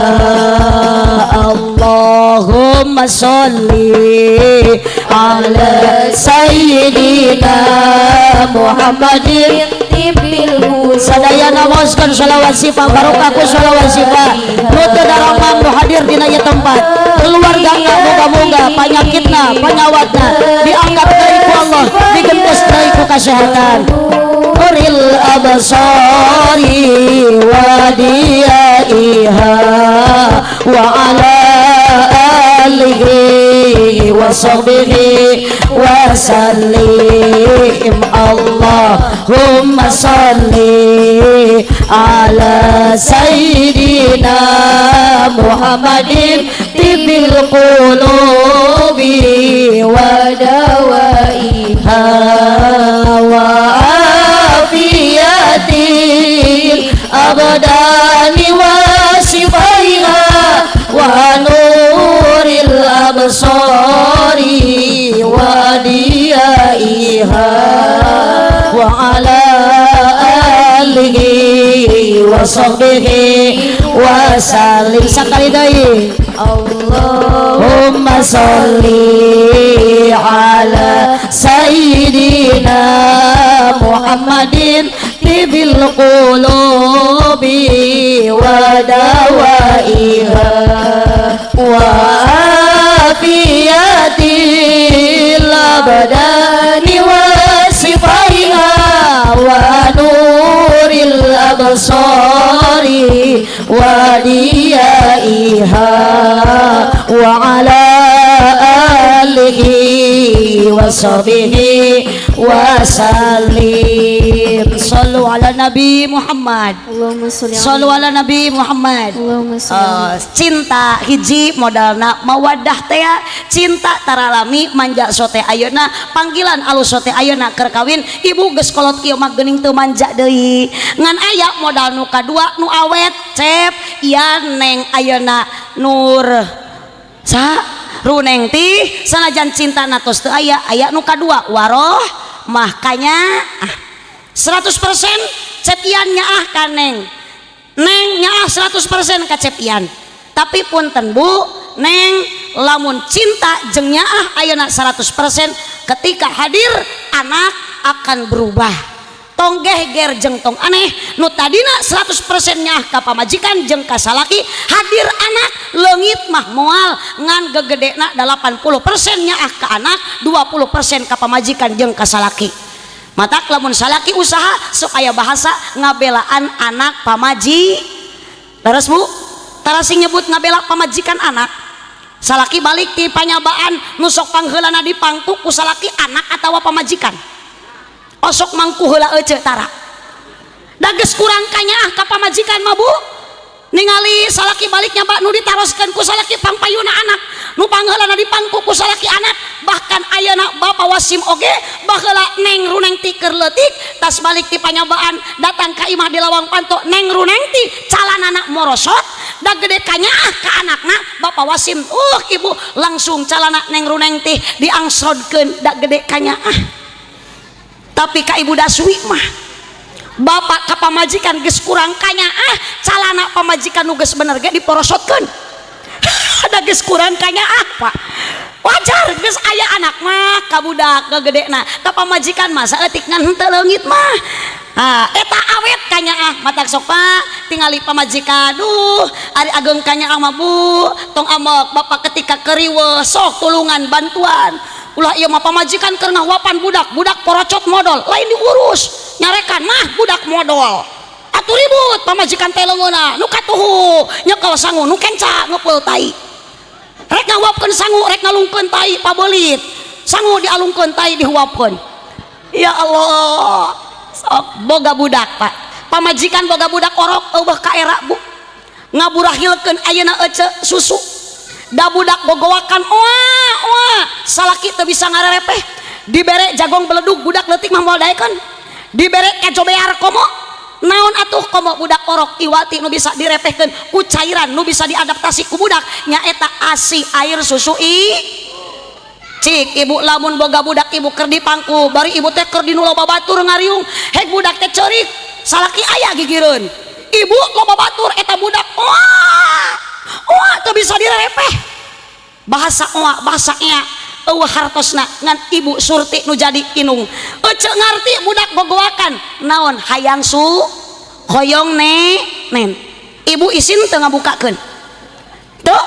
Allahumma sholli ala Sayyidina Muhammadin tibil. Sadayana maoskeun sholawat sifat, barokah ku sholawat sifat. Nu teu daramang, nu hadir dina ieu tempat, keluargana moga-moga panyakitna, panyawatna diangkat deui ku Allah, digentos deui ku kesehatan. Nuril absari wa diyaiha wa ala alihi wa sahbihi wa sallim. Allahumma salli ala sayyidina Muhammadin tibil qulubi wa dawaiha wa afiyatil abdani wa shifaiha wa nuril absari wa diyaiha wa ala alihi wa sahbihi wa sallim. Sakali deui. Allahumma salli ala sayyidina Muhammadin tibil qulubi wa dawaiha wa afiyatil abdani wa sifaiha wa nuril absari wa diyaiha wa ala alihi wa sahbihi wa sallim. Sallu ala Nabi Muhammad. Allahumma sholli. Sallu ala Nabi Muhammad. Allahumma sholli. Cinta hiji modalna mawaddah teh, cinta taralami manja sote ayeuna, panggilan alus sote ayeuna. Keur kawin, ibu geus kolot kieu mah geuning teu manja deui. Ngan aya modal nu kadua nu awet, Cep Ian, Neng ayeuna Nur sa Runeng ti. Sanajan cinta natos teu aya, aya nu kadua, waroh makanya ah, 100% Cep Ian nyaah ka Neng, Neng nyaah 100% ka Cep Ian. Tapi punten, Bu, Neng, lamun cinta jeung nyaah ayeuna 100%, ketika hadir anak akan berubah. Tong geger jeung tong aneh, nu tadina 100% nyaah ka pamajikan jeung ka salaki, hadir anak leungit mah moal, ngan gegedena 80% nyaah ka anak, 20% ka pamajikan jeung ka salaki. Matak lamun salaki usaha, sok aya bahasa ngabelaan anak pamaji. Leres, Bu? Tarasi nyebut ngabela pamajikan anak. Salaki balik ti panyabaan, nu sok pangheulana dipangku ku salaki anak atawa pamajikan? Osok mangku heula ece tara. Da geus kurang kanyaah ka pamajikan mah, Bu. Ningali salaki balik nyaba, nu ditaroskeun ku salaki pangpayuna anak, nu pangheulana dipangku ku salaki anak. Bahkan ayeuna Bapak Wasim oge, baheula Neng Runeng ti keur leutik, tas balik ti panyabaan datang ka imah, di lawang panto Neng Runeng ti calanana morosot. Da gede kanyaah ka anakna Bapak Wasim. Ibu, langsung calana Neng Runeng ti diangsrodkeun, da gede kanyaah. Tapi ka Ibu Daswi mah, bapak ka pamajikan geus kurang kanyaah, calana pamajikan nu geus bener ge diporosotkeun. Da geus kurang kanyaah, Pak. Wajar, geus aya anak mah ka budak gegedena, ka pamajikan mah saeutik, ngan henteu leungit mah. Ah, eta awet kanyaah. Matak sok, Pak, tingali pamajikan, duh, ari ageng kanyaah mah, Bu, tong ambek bapak ketika keriweuh, sok tulungan bantuan. Ulah ieu mah, pamajikan keur ngahuapan budak, budak porocot modol, lain diurus, nyarekan mah budak modol. Atuh ribut pamajikan teh leungeunna, nu katuhu nyekel sangu, nu kenca ngepeul tai. Rek ngahuapkeun sangu, rek ngalungkeun tai pabelit. Sangu dialungkeun, tai dihuapkeun. Ya Allah, sok boga budak, Pak. Pamajikan boga budak orok eueuh kaera bu ngaburahilkeun ayeuna ece susu da budak gogowakan oa oa salaki teu bisa ngarerepeh dibere jagong beledug budak leutik mah moal daekeun dibere kejo bear komo naon atuh komo budak orok iwati nu bisa direpehkeun ku cairan nu bisa diadaptasi ku budak nyaeta ASI air susu i cik ibu lamun boga budak ibu keur dipangku bari ibu teh keur dinu loba batur ngariung hek budak teh ceurik salaki aya gigireun ibu loba batur eta budak oa oa teu bisa direpeh bahasa oa bahasa ea eueuh hartosna ngan ibu Surti nu jadi inung ece ngarti budak gogoakan naon hayang su hoyong ne nen ibu isin teu ngabukakeun teu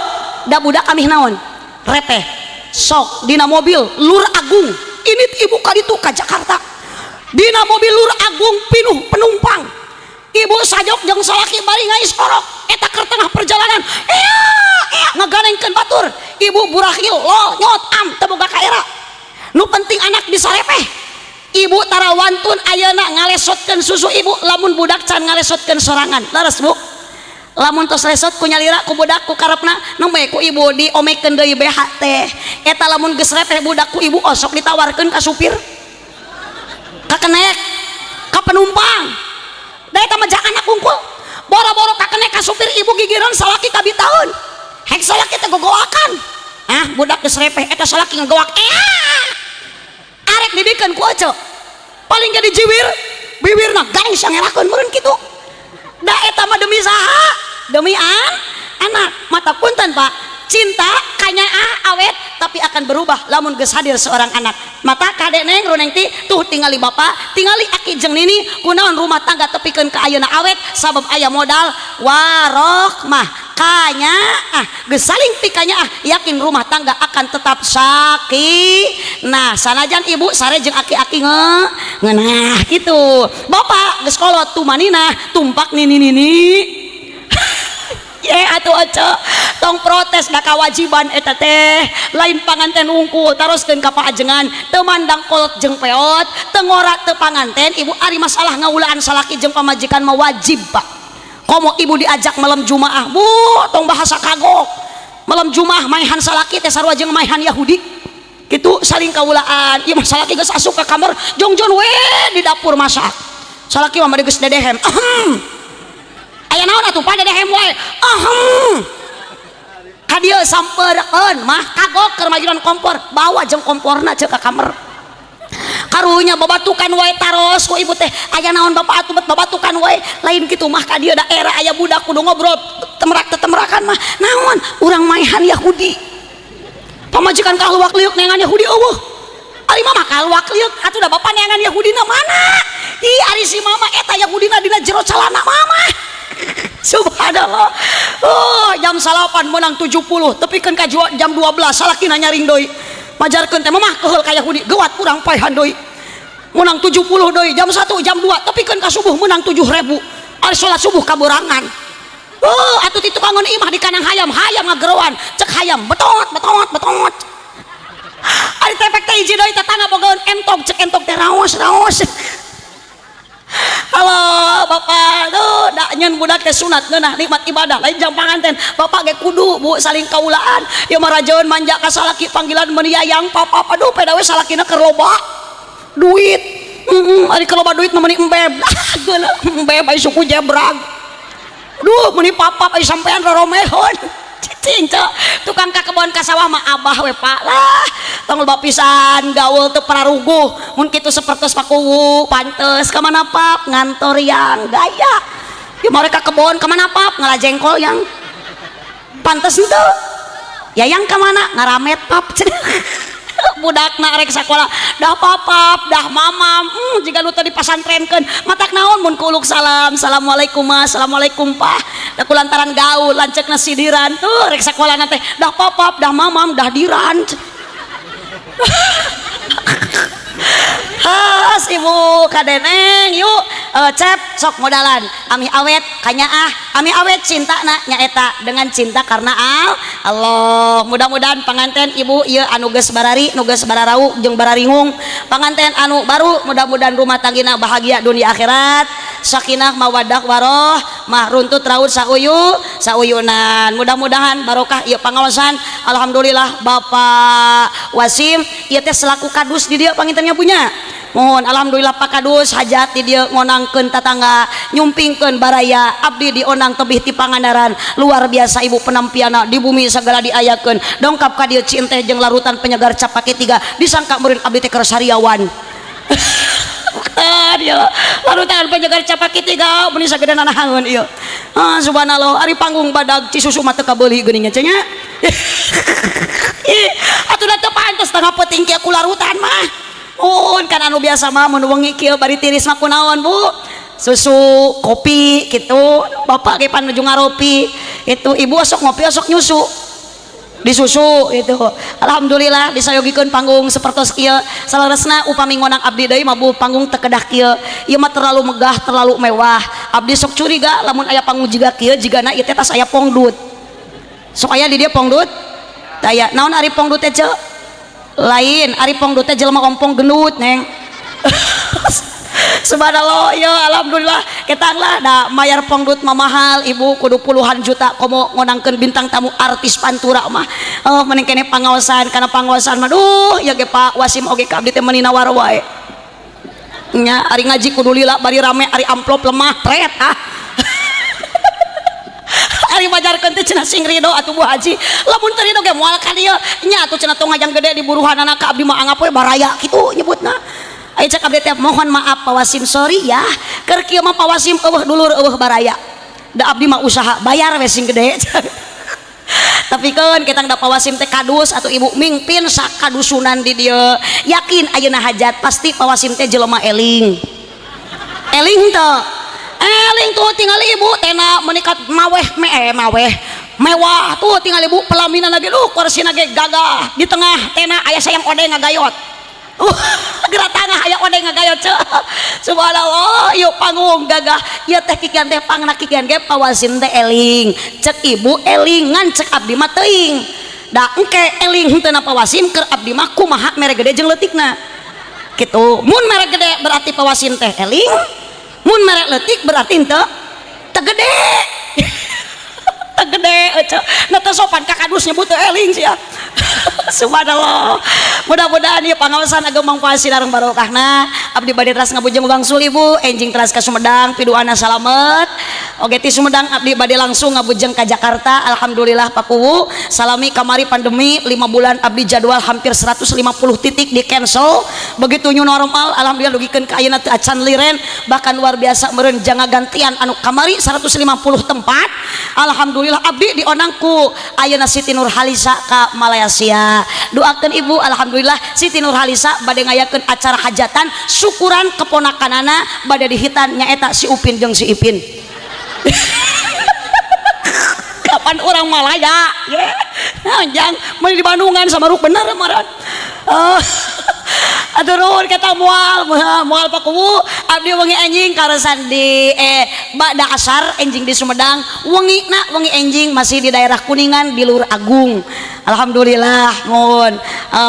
da budak amih naon repeh sok dina mobil Lur Agung ini ibu kaditu ka Jakarta dina mobil Lur Agung pinuh penumpang ibu sajok jeung salaki bari ngais orok eta keur tengah perjalanan ea ea ngaganengkeun batur ibu burahil lo nyot am teu boga kaera nu penting anak bisa repeh ibu tara wantun ayeuna ngalesotkeun susu ibu lamun budak can ngalesotkeun sorangan leres bu lamun tos lesot ku nyalira ku budak ku karepna nembe ku ibu diomekeun deui BH teh eta lamun geus repeh budak ku ibu osok ditawarkeun ka supir ka kenek ka penumpang da eta mah anak kungkul boro-boro ka kenek ka supir ibu gigireun salaki kabitaeun hek salaki teh gogoakan ah budak geus repeh eta salaki ngagoak arek dibikeun ku ece paling ge dijiwir biwirna gaeng sangerakeun meureun kitu da eta mah demi saha demi anak mata punten pak cinta kanyaah awet tapi akan berubah lamun geus hadir seorang anak mata kade neng runeng ti tuh tingali bapak tingali aki jeung nini kunaon rumah tangga tepikeun ka ayeuna awet sabab aya modal warohmah kanyaah geus saling pikanyaah yakin rumah tangga akan tetap sakinah sanajan ibu sare jeung aki-aki ngeunah kitu bapak geus kolot tumaninah tumpak nini nini ye atuh ece tong protes da kawajiban eta teh lain panganten wungkul taroskeun ka paajengan teu mandang kolot jeung peot teu ngora teu panganten ibu ari masalah ngaulaan salaki jeung pamajikan mah wajib pak komo ibu diajak malam Jumaah bu tong bahasa kagok malam Jumaah maehan salaki teh sarua jeung maehan Yahudi kitu saling kaulaan ieu mah salaki geus asup ka kamar jongjon we di dapur masak salaki mah geus dedehem aya naon atuh pak dedehem wae ahem ka dieu sampeurkeun mah kagok keur majuan kompor bawa jeung komporna ceuk ka kamar karunya babatukan wae taros ku ibu teh aya naon bapak atuh bet babatukan wae lain kitu mah ka dieu daerah aya budak kudu ngobrol temerak tetemerakan mah naon urang maehan Yahudi pamajikan kaluak liuk neangan Yahudi eueuh ari mama kaluak liuk atuh da bapak neangan Yahudina mana ih ari si mama eta Yahudina dina jero calana mama subhanallah oh jam 8 menang 70 tepikeun ka jam 12 salakina nyaring deui majarkeun teh mamah keheul ka Yahudi geuwat urang paehan deui menang 70 deui jam 1 jam 2 tepikeun ka subuh menang 7.000 ari salat subuh kaborangan oh atuh ti tukangan imah di kanang hayam hayam ngageroan cek hayam betot betot betot ari tepek teh hiji deui tetangga bogaeun entog cek entog teh raos raos halo bapak tuh dak nyen budak teh sunat ngeunah nikmat ibadah lain jam panganten bapak ge kudu bu saling kaulaan ieu mah rajeun manja ka salaki panggilan meuni yayang papa aduh peda we salakina keur loba duit ari keur loba duit mah meuni embeb geuleuh embeb ai suku jebrag duh meuni papap ai sampean roromehon cicing cek tukang ka kebon ka sawah mah abah we pak lah tong loba pisan gaul teu pararuguh mun kitu sapertos pakuwu pantes ka mana pap ngantor yang gaya ieu mereka kebon ka mana pap ngalajengkol yang pantes henteu yayang ka mana ngaramet pap budakna rek sakola dah papap dah mamam jiga nu teu dipasantrenkeun matak naon mun kuluk salam assalamualaikum mas assalamualaikum pak da kulantaran gaul lanceukna sidiran tuh rek sakolana teh dah papap dah mamam dah diran Has ibu kadeneng yuk cep sok modalan ami awet kanyaah ami awet cinta na nyaeta dengan cinta karena Allah mudah-mudahan panganten ibu ieu anu geus barari nu geus bararau jeung bararingung panganten anu baru mudah-mudahan rumah tanggina bahagia dunia akhirat. sakinah mawaddah warohmah, runtut raut sauyu sauyunan. Mudah-mudahan barokah ieu pangaosan. Alhamdulillah, Bapak Wasim ieu teh selaku kadus di dieu panginten nya punya. Mohon, alhamdulillah, Pak Kadus hajat di dieu, ngonangkeun tatangga, nyumpingkeun baraya. Abdi diondang tebih ti Pangandaran. Luar biasa, Ibu, penampiana di bumi segala diayakeun. Dongkap ka dieu cinteh jeung larutan penyegar capake tiga, disangka meureun abdi teh keur sariawan. Dia larutan penyegar capaki tiga meuni sagede nanahangeun ieu. Ah, subhanallah, ari panggung badag, Cisusu mah teu kabeuli geuning nya nya. Atuh da teu pantes tengah peuting kieu ku larutan mah. Oh, kan anu biasa mah mun wengi kieu bari tiris mah kunaon, Bu? Susu, kopi gitu. Bapak ge pan nuju ngaropi. Itu ibu osok ngopi, osok nyusu. Disusu itu. Alhamdulillah disayogikeun panggung sapertos kieu. Saleresna upami ngonang abdi deui mah, Bu, panggung teu kedah kieu. Ieu mah terlalu megah, terlalu mewah. Abdi sok curiga lamun aya panggung jiga kieu, jigana ieu teh tas aya pongdut. Sok aya di dieu pongdut? Taya. Naon ari pongdut teh, Ceu? Lain, ari pongdut teh jelema ompong gendut, Neng. Subhanallah ya, alhamdulillah ketang lah da mayar pongdut mah mahal, Ibu, kudu puluhan juta, komo ngonangkeun bintang tamu artis pantura mah. Oh, mending keneh pangaosan, karena pangaosan mah duh ya ge Pak Wasim oge ka abdi teh meuni nawar wae nya. Ari ngaji kudu lila bari rame, ari amplop lemah pret. Ah, ari majarkeun teh cenah sing ridho atuh, Bu Haji. Lamun teu ridho ge moal ka dieu nya atuh. Cenah tong ngajang gede di buruhanana ka abdi mah, anggap we baraya kitu nyebutna. Ayo, cek abdi teh, mohon maaf Pak Wasim, sorry ya, keur kieu mah Pak Wasim eueuh dulur, eueuh baraya, da abdi mah usaha bayar we sing gede. Tapi kan kita da Pak Wasim teh kadus atau ibu mingpin sakadusunan di dieu. Yakin ayeuna hajat pasti Pak Wasim teh jelema eling. Eling teu? Eling. Tuh tinggal, Ibu, tena menikat maweh me eh, maweh mewah. Tuh tinggal, Ibu, pelaminan lagi lu, kursi lagi gagah, di tengah tena aya sayang odeng ngagayot. Gerak tengah aya odeng ngagayot ceu. Subhanallah, yuk panggung gagah ya teh kikian teh pangna kikian ge Pak Wasim teh eling. Cek ibu eling, ngan cek abdi mah teuing da engke eling henteu na Pak Wasim. Keur abdi mah kumaha mere gede jeung leutikna kitu. Mun mere gede berarti Pak Wasim teh eling, mun mere leutik berarti henteu teu gede, teu gede ece. Nah, teu sopan ka kadus nyebut teu eling sia. Subhanallah, mudah-mudahan ieu pangaosan ageng mangfaat sareng barokahna. Abdi bade teras ngabujeng wangsul, Ibu, enjing teras ka Sumedang, piduana salamet oge. Ti Sumedang abdi bade langsung ngabujeng ka Jakarta. Alhamdulillah, Pak Kuwu, salami kamari pandemi 5 bulan abdi jadwal hampir 150 titik di cancel. Begitu new normal, alhamdulillah dugikeun ka ayeuna teu acan liren. Bahkan luar biasa meureun janga gantian anu kamari 150 tempat, alhamdulillah abdi diondang ku ayeuna Siti Nurhalisa ka Malaysia. Doakeun, Ibu. Alhamdulillah Siti Nurhalisa bade ngayakeun acara hajatan syukuran keponakanana bade dihitan, nyaeta si Upin jeung si Ipin. Kapan orang Malaya ya, nah, jang mau di Bandungan sama ruk bener maran. Oh, atur nuhun kata moal moal Pak Kuwu. Abdi wengi enjing karesan di ba'da asar enjing di Sumedang, wengi na wengi enjing masih di daerah Kuningan di Lur Agung. Alhamdulillah, mohon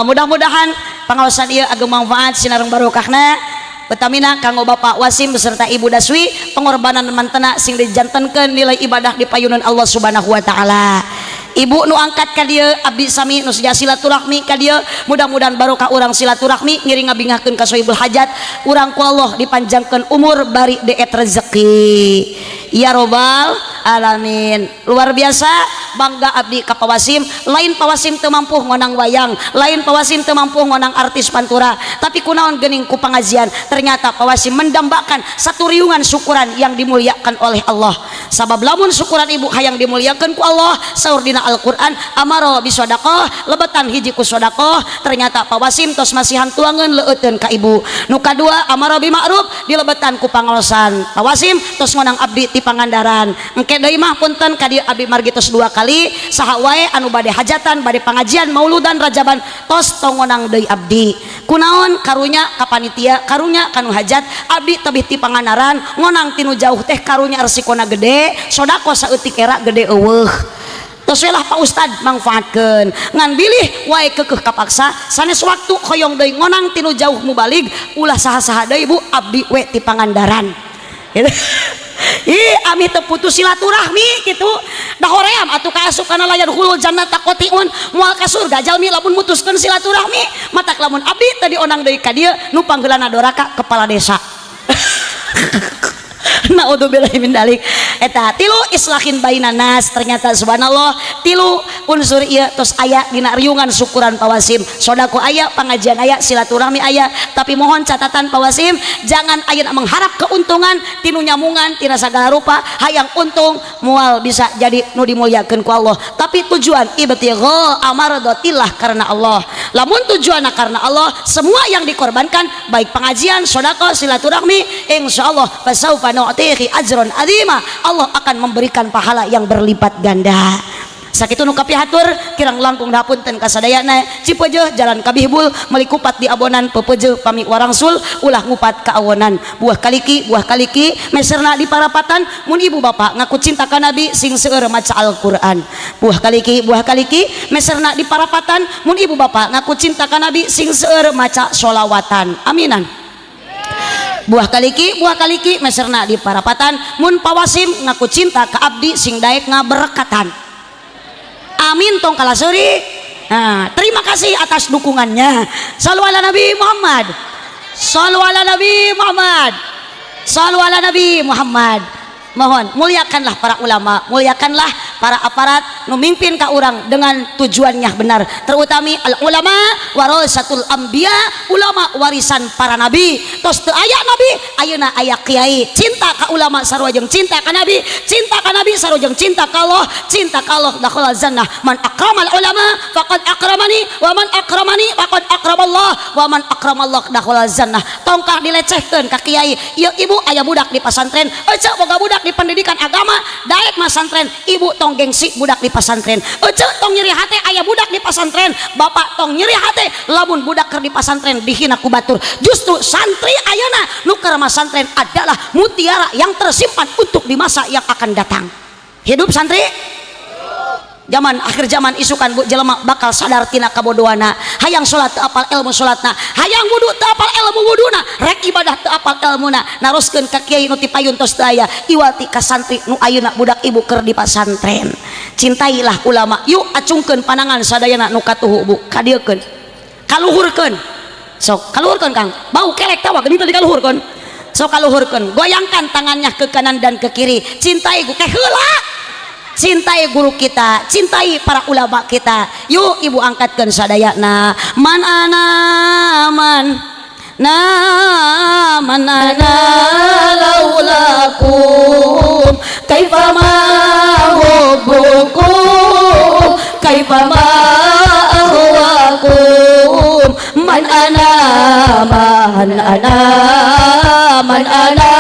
mudah-mudahan pengawasan ieu ageng manfaat sinareng barokahna. Pertamina kanggo Bapak Wasim beserta Ibu Daswi, pengorbanan mantena sing dijantenkeun nilai ibadah di payunan Allah Subhanahu wa taala. Ibu nu angkat ka dieu, abdi sami nu seja silaturahmi ka dieu, mudah-mudahan barokah urang silaturahmi ngiring ngabingahkeun ka sohibul hajat urang, ku Allah dipanjangkeun umur bari deet rezeki ya robbal alamin. Luar biasa bangga abdi ka Pak Wasim. Lain Pak Wasim teu mampu ngonang wayang, lain Pak Wasim teu mampu ngonang artis pantura, tapi kunaon geuning ku pengajian ternyata Pak Wasim mendambakan satu riungan syukuran yang dimuliakan oleh Allah. Sabab lamun syukuran ibu hayang dimuliakan ku Allah, saur dina Al-Quran amaro bisodaqoh, lebetan hiji ku sodakoh. Ternyata Pak Wasim tos masihan tuangan leueuteun ka ibu. Nu kadua, amaro bima'ruf, dilebetan ku pangaosan. Pak Wasim tos ngonang abdi ti Pangandaran. Engke deui mah punten ka dieu abdi margi tos dua kali. Saha wae anu bade hajatan, bade pangajian, mauludan, rajaban, tos tong ngonang deui abdi. Kunaon? Karunya ka panitia, karunya kanu hajat. Abdi tebih ti Pangandaran ngonang tinu jauh teh, karunya resikona gede, sodako saeutik era gede eueuh. Tos we lah, Pak Ustad mangfaatkeun, ngan bilih wae keukeuh kapaksa sanes waktu hoyong deui ngonang tinu jauh mubalig, ulah saha-saha deui, Bu, abdi we ti Pangandaran. Gitu. Ih, ami teu putus silaturahmi gitu. Da hoream atuh kaasup kana la yadkhulul jannata qati'un, moal ka surga jalmi lamun mutuskeun silaturahmi. Matak lamun abdi teu dionang deui ka dieu nu panggeulana doraka kepala desa. Naudzubillahi min dalik. Eta tilu islahin bainan nas, ternyata subhanallah tilu unsur ieu tos aya dina riungan syukuran pawasim. Sodako aya, pengajian aya, silaturahmi aya, tapi mohon catatan pawasim, jangan ayeuna mengharap keuntungan tinu nyamungan tina sagala rupa, hayang untung moal bisa jadi nu dimuliakeun ku Allah. Tapi tujuan ibtigha amardatillah karena Allah. Lamun tujuanna karena Allah, semua yang dikorbankan baik pengajian, sodako, silaturahmi, insyaallah fasaufa nu'tihi ajron azima, Allah akan memberikan pahala yang berlipat ganda. Sakitu nu kapihatur kirang langkung hapunten kasadayana. Cipeujeuh jalan kabihbul meuli kupat di abonan, pepeujeuh pami warangsul ulah ngupat ka awonan. Buah kaliki buah kaliki meserna di parapatan, mun ibu bapak ngaku cinta ka nabi sing seueur maca Al-Qur'an. Buah kaliki meserna di parapatan, mun ibu bapak ngaku cinta ka nabi sing seueur maca sholawatan. Aminan. Buah kaliki meserna di parapatan, mun pawasim ngaku cinta ka abdi sing daek ngaberkatan. Amin tong kalasuri. Nah, terima kasih atas dukungannya. Sallu ala Nabi Muhammad. Sallu ala Nabi Muhammad. Sallu ala Nabi Muhammad. Mohon muliakanlah para ulama, muliakanlah para aparat nu mimpin ka urang dengan tujuannya benar. Terutami al ulama warasatul anbiya, ulama warisan para nabi. Tos teu aya nabi, ayeuna aya kiai. Cinta ka ulama sarua jeung cinta ka nabi, cinta ka nabi sarua jeung cinta ka Allah, cinta ka Allah dakhala jannah. Man akramal ulama faqad akramani, wa man akramani faqad akramallah, wa man akramallah dakhala jannah. Tongkah dilecehkeun ka kiai. Ieu ibu aya budak di pasantren, ece boga budak di pendidikan agama, daek masantren, ibu tong gengsi budak di pasantren. Ece tong nyeri hate aya budak di pasantren, bapak tong nyeri hate lamun budak keur di pasantren dihina ku batur. Justru santri ayeuna nu keur masantren adalah mutiara yang tersimpan untuk di masa yang akan datang. Hidup santri. Zaman akhir zaman isukan bu jelema bakal sadar tina kabodohana. Hayang salat teu apal ilmu salatna, hayang wudu teu apal ilmu wuduna, rek ibadah teu apal ilmuna, naroskeun ka kiai nu ti payun tos teu aya, iwati ka santri nu ayeuna budak ibu keur di pasantren. Cintailah ulama. Yuk acungkeun panangan sadayana nu katuhu bu, kadieukeun. Kaluhurkeun. Sok kaluhurkeun Kang. Bau kelek tawa geuning tadi kaluhurkeun. Sok kaluhurkeun, goyangkan tangannya ke kanan dan ke kiri. Cintai gu teh heula. Cintai guru kita, cintai para ulama kita. Yuk ibu angkatkan sadayana. Man ana man na man ana laulakum kaifa ma hubbukum kaifa ma ahwakum man ana man ana man ana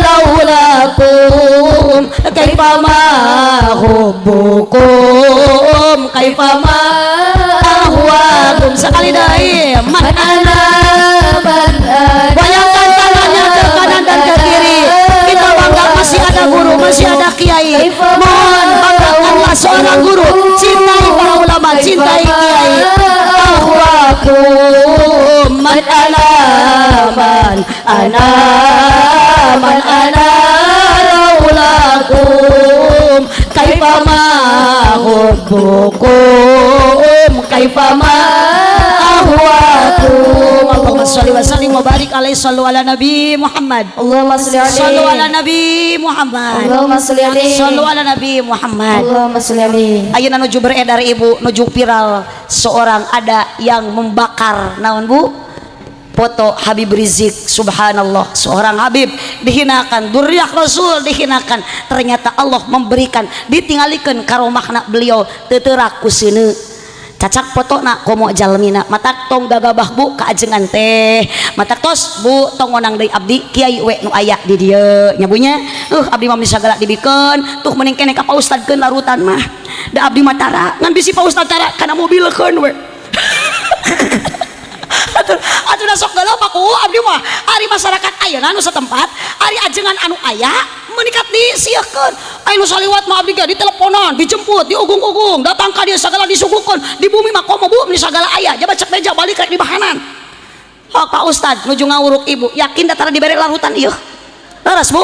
laulakum kaifa ma hubbukum kaifa ma ahwakum. Sekali deui, man ana man ana. Goyangkan tangannya ke kanan dan ke kiri. Kita bangga masih ada guru, masih ada kiai. Mohon banggakanlah seorang guru. Cintai para ulama, cintai kiai. Ahwakum man ana man ana man ana laulakum kaifa ma hubbukum kaifa ma ahwakum. Allahumma sholli wa sallim wa barik alaihi. Sallu ala Nabi Muhammad. Allahumma sholli alaihi. Sallu ala Nabi Muhammad. Allahumma sholli alaihi. Sallu ala Nabi Muhammad. Allahumma sholli alaihi. Ayeuna nuju beredar ibu, nuju viral seorang ada yang membakar naon bu? Foto Habib Rizik. Subhanallah, seorang Habib dihinakan, duriyah Rasul dihinakan. Ternyata Allah memberikan, ditinggalikeun karomahna beliau teu teurak ku seuneu. Cacak fotona komo jalmina. Matak tong gagabah bu kaajengan teh. Matak tos bu tong ngonang deui abdi kiai we nu aya di dieu nya bu nya. Abdi mah sagala dibikeun tuh mending keneh ka Pa Ustadkeun larutan mah. Da abdi mah tara ngan bisi Pa Ustad tara kana mobilkeun we. Atuh da sok geuleuh ku abdi mah. Ari masyarakat ayeuna nu setempat, ari ajengan anu aya menikat disiekeun. Aya nu saliwat mah abdi ge diteleponan, dijemput, diugung-ugung, datang ka dieu sagala disuguhkeun. Di bumi mah komo bu meni sagala aya, jaba cek meja balik rek di bahanan. Oh, Pak Ustad nuju ngawuruk ibu, yakin da tara dibere larutan ieu. Leres Bu,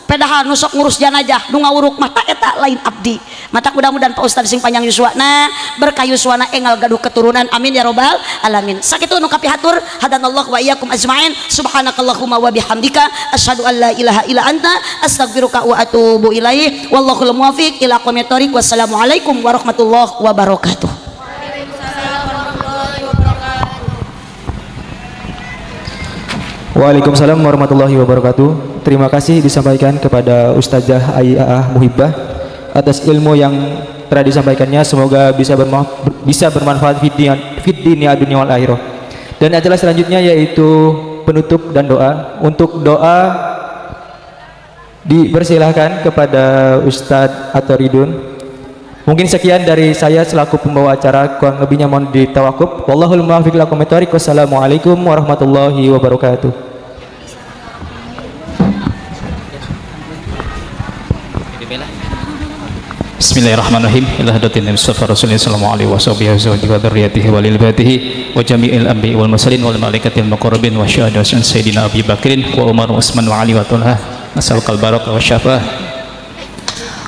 padahal nu sok ngurus janajah nu ngawuruk mah eta lain abdi. Mata mudah-mudahan Pak Ustad sing panjang yuswana, berkah yuswana, engal gaduh keturunan, amin ya robbal alamin. Sakitu nu kapihatur, hadanallahu wa iyyakum ajmain. Subhanakallahumma wa bihamdika asyhadu an la ilaha illa anta astaghfiruka wa atubu ilaih. Wallahul muwaffiq ila aqwamit thoriq. Wassalamualaikum warahmatullahi wabarakatuh. Waalaikumsalam warahmatullahi wabarakatuh. Terima kasih disampaikan kepada Ustazah Aiah Muhibbah atas ilmu yang telah disampaikannya. Semoga bisa bermanfaat fid dunia wal akhirah. Dan acara selanjutnya yaitu penutup dan doa. Untuk doa dipersilahkan kepada Ustadz Atoridun. Mungkin sekian dari saya selaku pembawa acara, kurang lebihnya mohon ditawakuf. Wallahul muwaffiq lakum thoriq. Wassalamualaikum warahmatullahi wabarakatuh. Bismillahirrahmanirrahim. Ila hadratin Nabi Mustafa Rasulullah sallallahu alaihi wasallam wa dzurriyyatihi wa lil baitihi wa jami'il anbiya'i wal mursalin wal malaikatil muqarrabin wa syuhada sayyidina Abi Bakrin wa Umar wa Utsman wa Ali wa Talha. Nas'alukal barakah wa syafa'ah.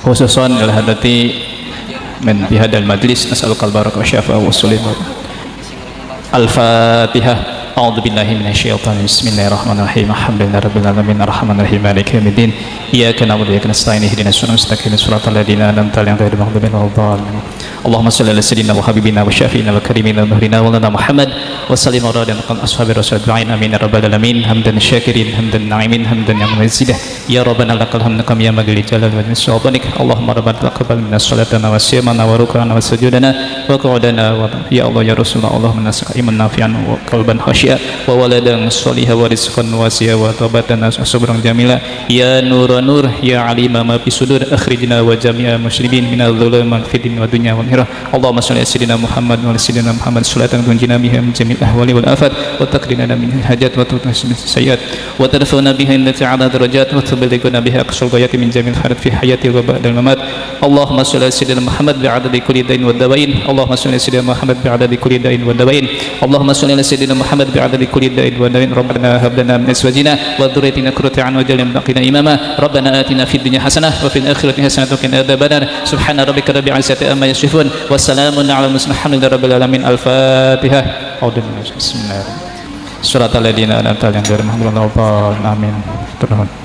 Khususan ila hadrati min fi hadzal majlis nas'alukal barakah wa syafa'ah wa sulim. Al-Fatihah. A'udzu billahi minasyaitonir rajim. Bismillahirrahmanirrahim. Alhamdulillahirabbil alamin arrahmanirrahim maliki yaumiddin. Iyyaka na'budu wa iyyaka nasta'in ihdinas siratal mustaqim siratal ladzina an'amta 'alaihim ghairil maghdubi 'alaihim waladdallin. Allahumma shalli ala sayyidina wa habibina wa syafi'ina wa karimina wa muhrina wa lana Muhammad wa sallim ala rabbina ashabi rasul ajma'in. Amin ya rabbal alamin. Hamdan syakirin hamdan na'imin hamdan yamzidah. Ya rabbana lakal hamdu kama yanbaghi li jalali wajhika sultanik. Allahumma rabbana taqabbal minna salatana wa siyamana wa ruk'ana wa sujudana wa qu'udana wa ya Allah ya Rasulullah. Allahumma nas'aluka ilman nafi'an wa qalban khashi'a wa waladan sholiha wa rizqan wasi'a wa tawbatan sabran jamila. Ya nur nur ya alima ma fi sudur akhrijna wa jami'a muslimin minadh dhulumati fid dunya wa dunya wal akhirah. Allahumma shalli ala sayyidina Muhammad wa ala sayyidina Muhammad salatan tunjina biha min jami'il ahwali wal afat wa taqdina min hajat wa tutahhirna min sayyiat wa tarfa'na biha inda ta'ala darajat wa tuballighuna biha aqsal ghayati min jami'il khairat fi hayati wa ba'dal mamat. Allahumma shalli ala sayyidina Muhammad bi'adadi kulli da'in wa dawain. Allahumma shalli ala sayyidina Muhammad bi'adadi kulli da'in wa dawain. Allahumma shalli ala sayyidina Muhammad bi'adadi kulli da'in wa dawain. Rabbana hab lana min azwajina wa dhurriyyatina qurrata a'yun waj'alna lil muttaqina imama. Rabbana atina fid dunya hasanah wa fil akhirati hasanah wa qina adzabannar. Subhana rabbika rabbil izzati amma yasifun wa salamun alal mursalin walhamdulillahi rabbil alamin. Al-Fatihah. A'udzu billahi. Bismillahirrahmanirrahim. Suratal ladzina an'amta 'alaihim ghairil maghdubi 'alaihim. Amin. Terus.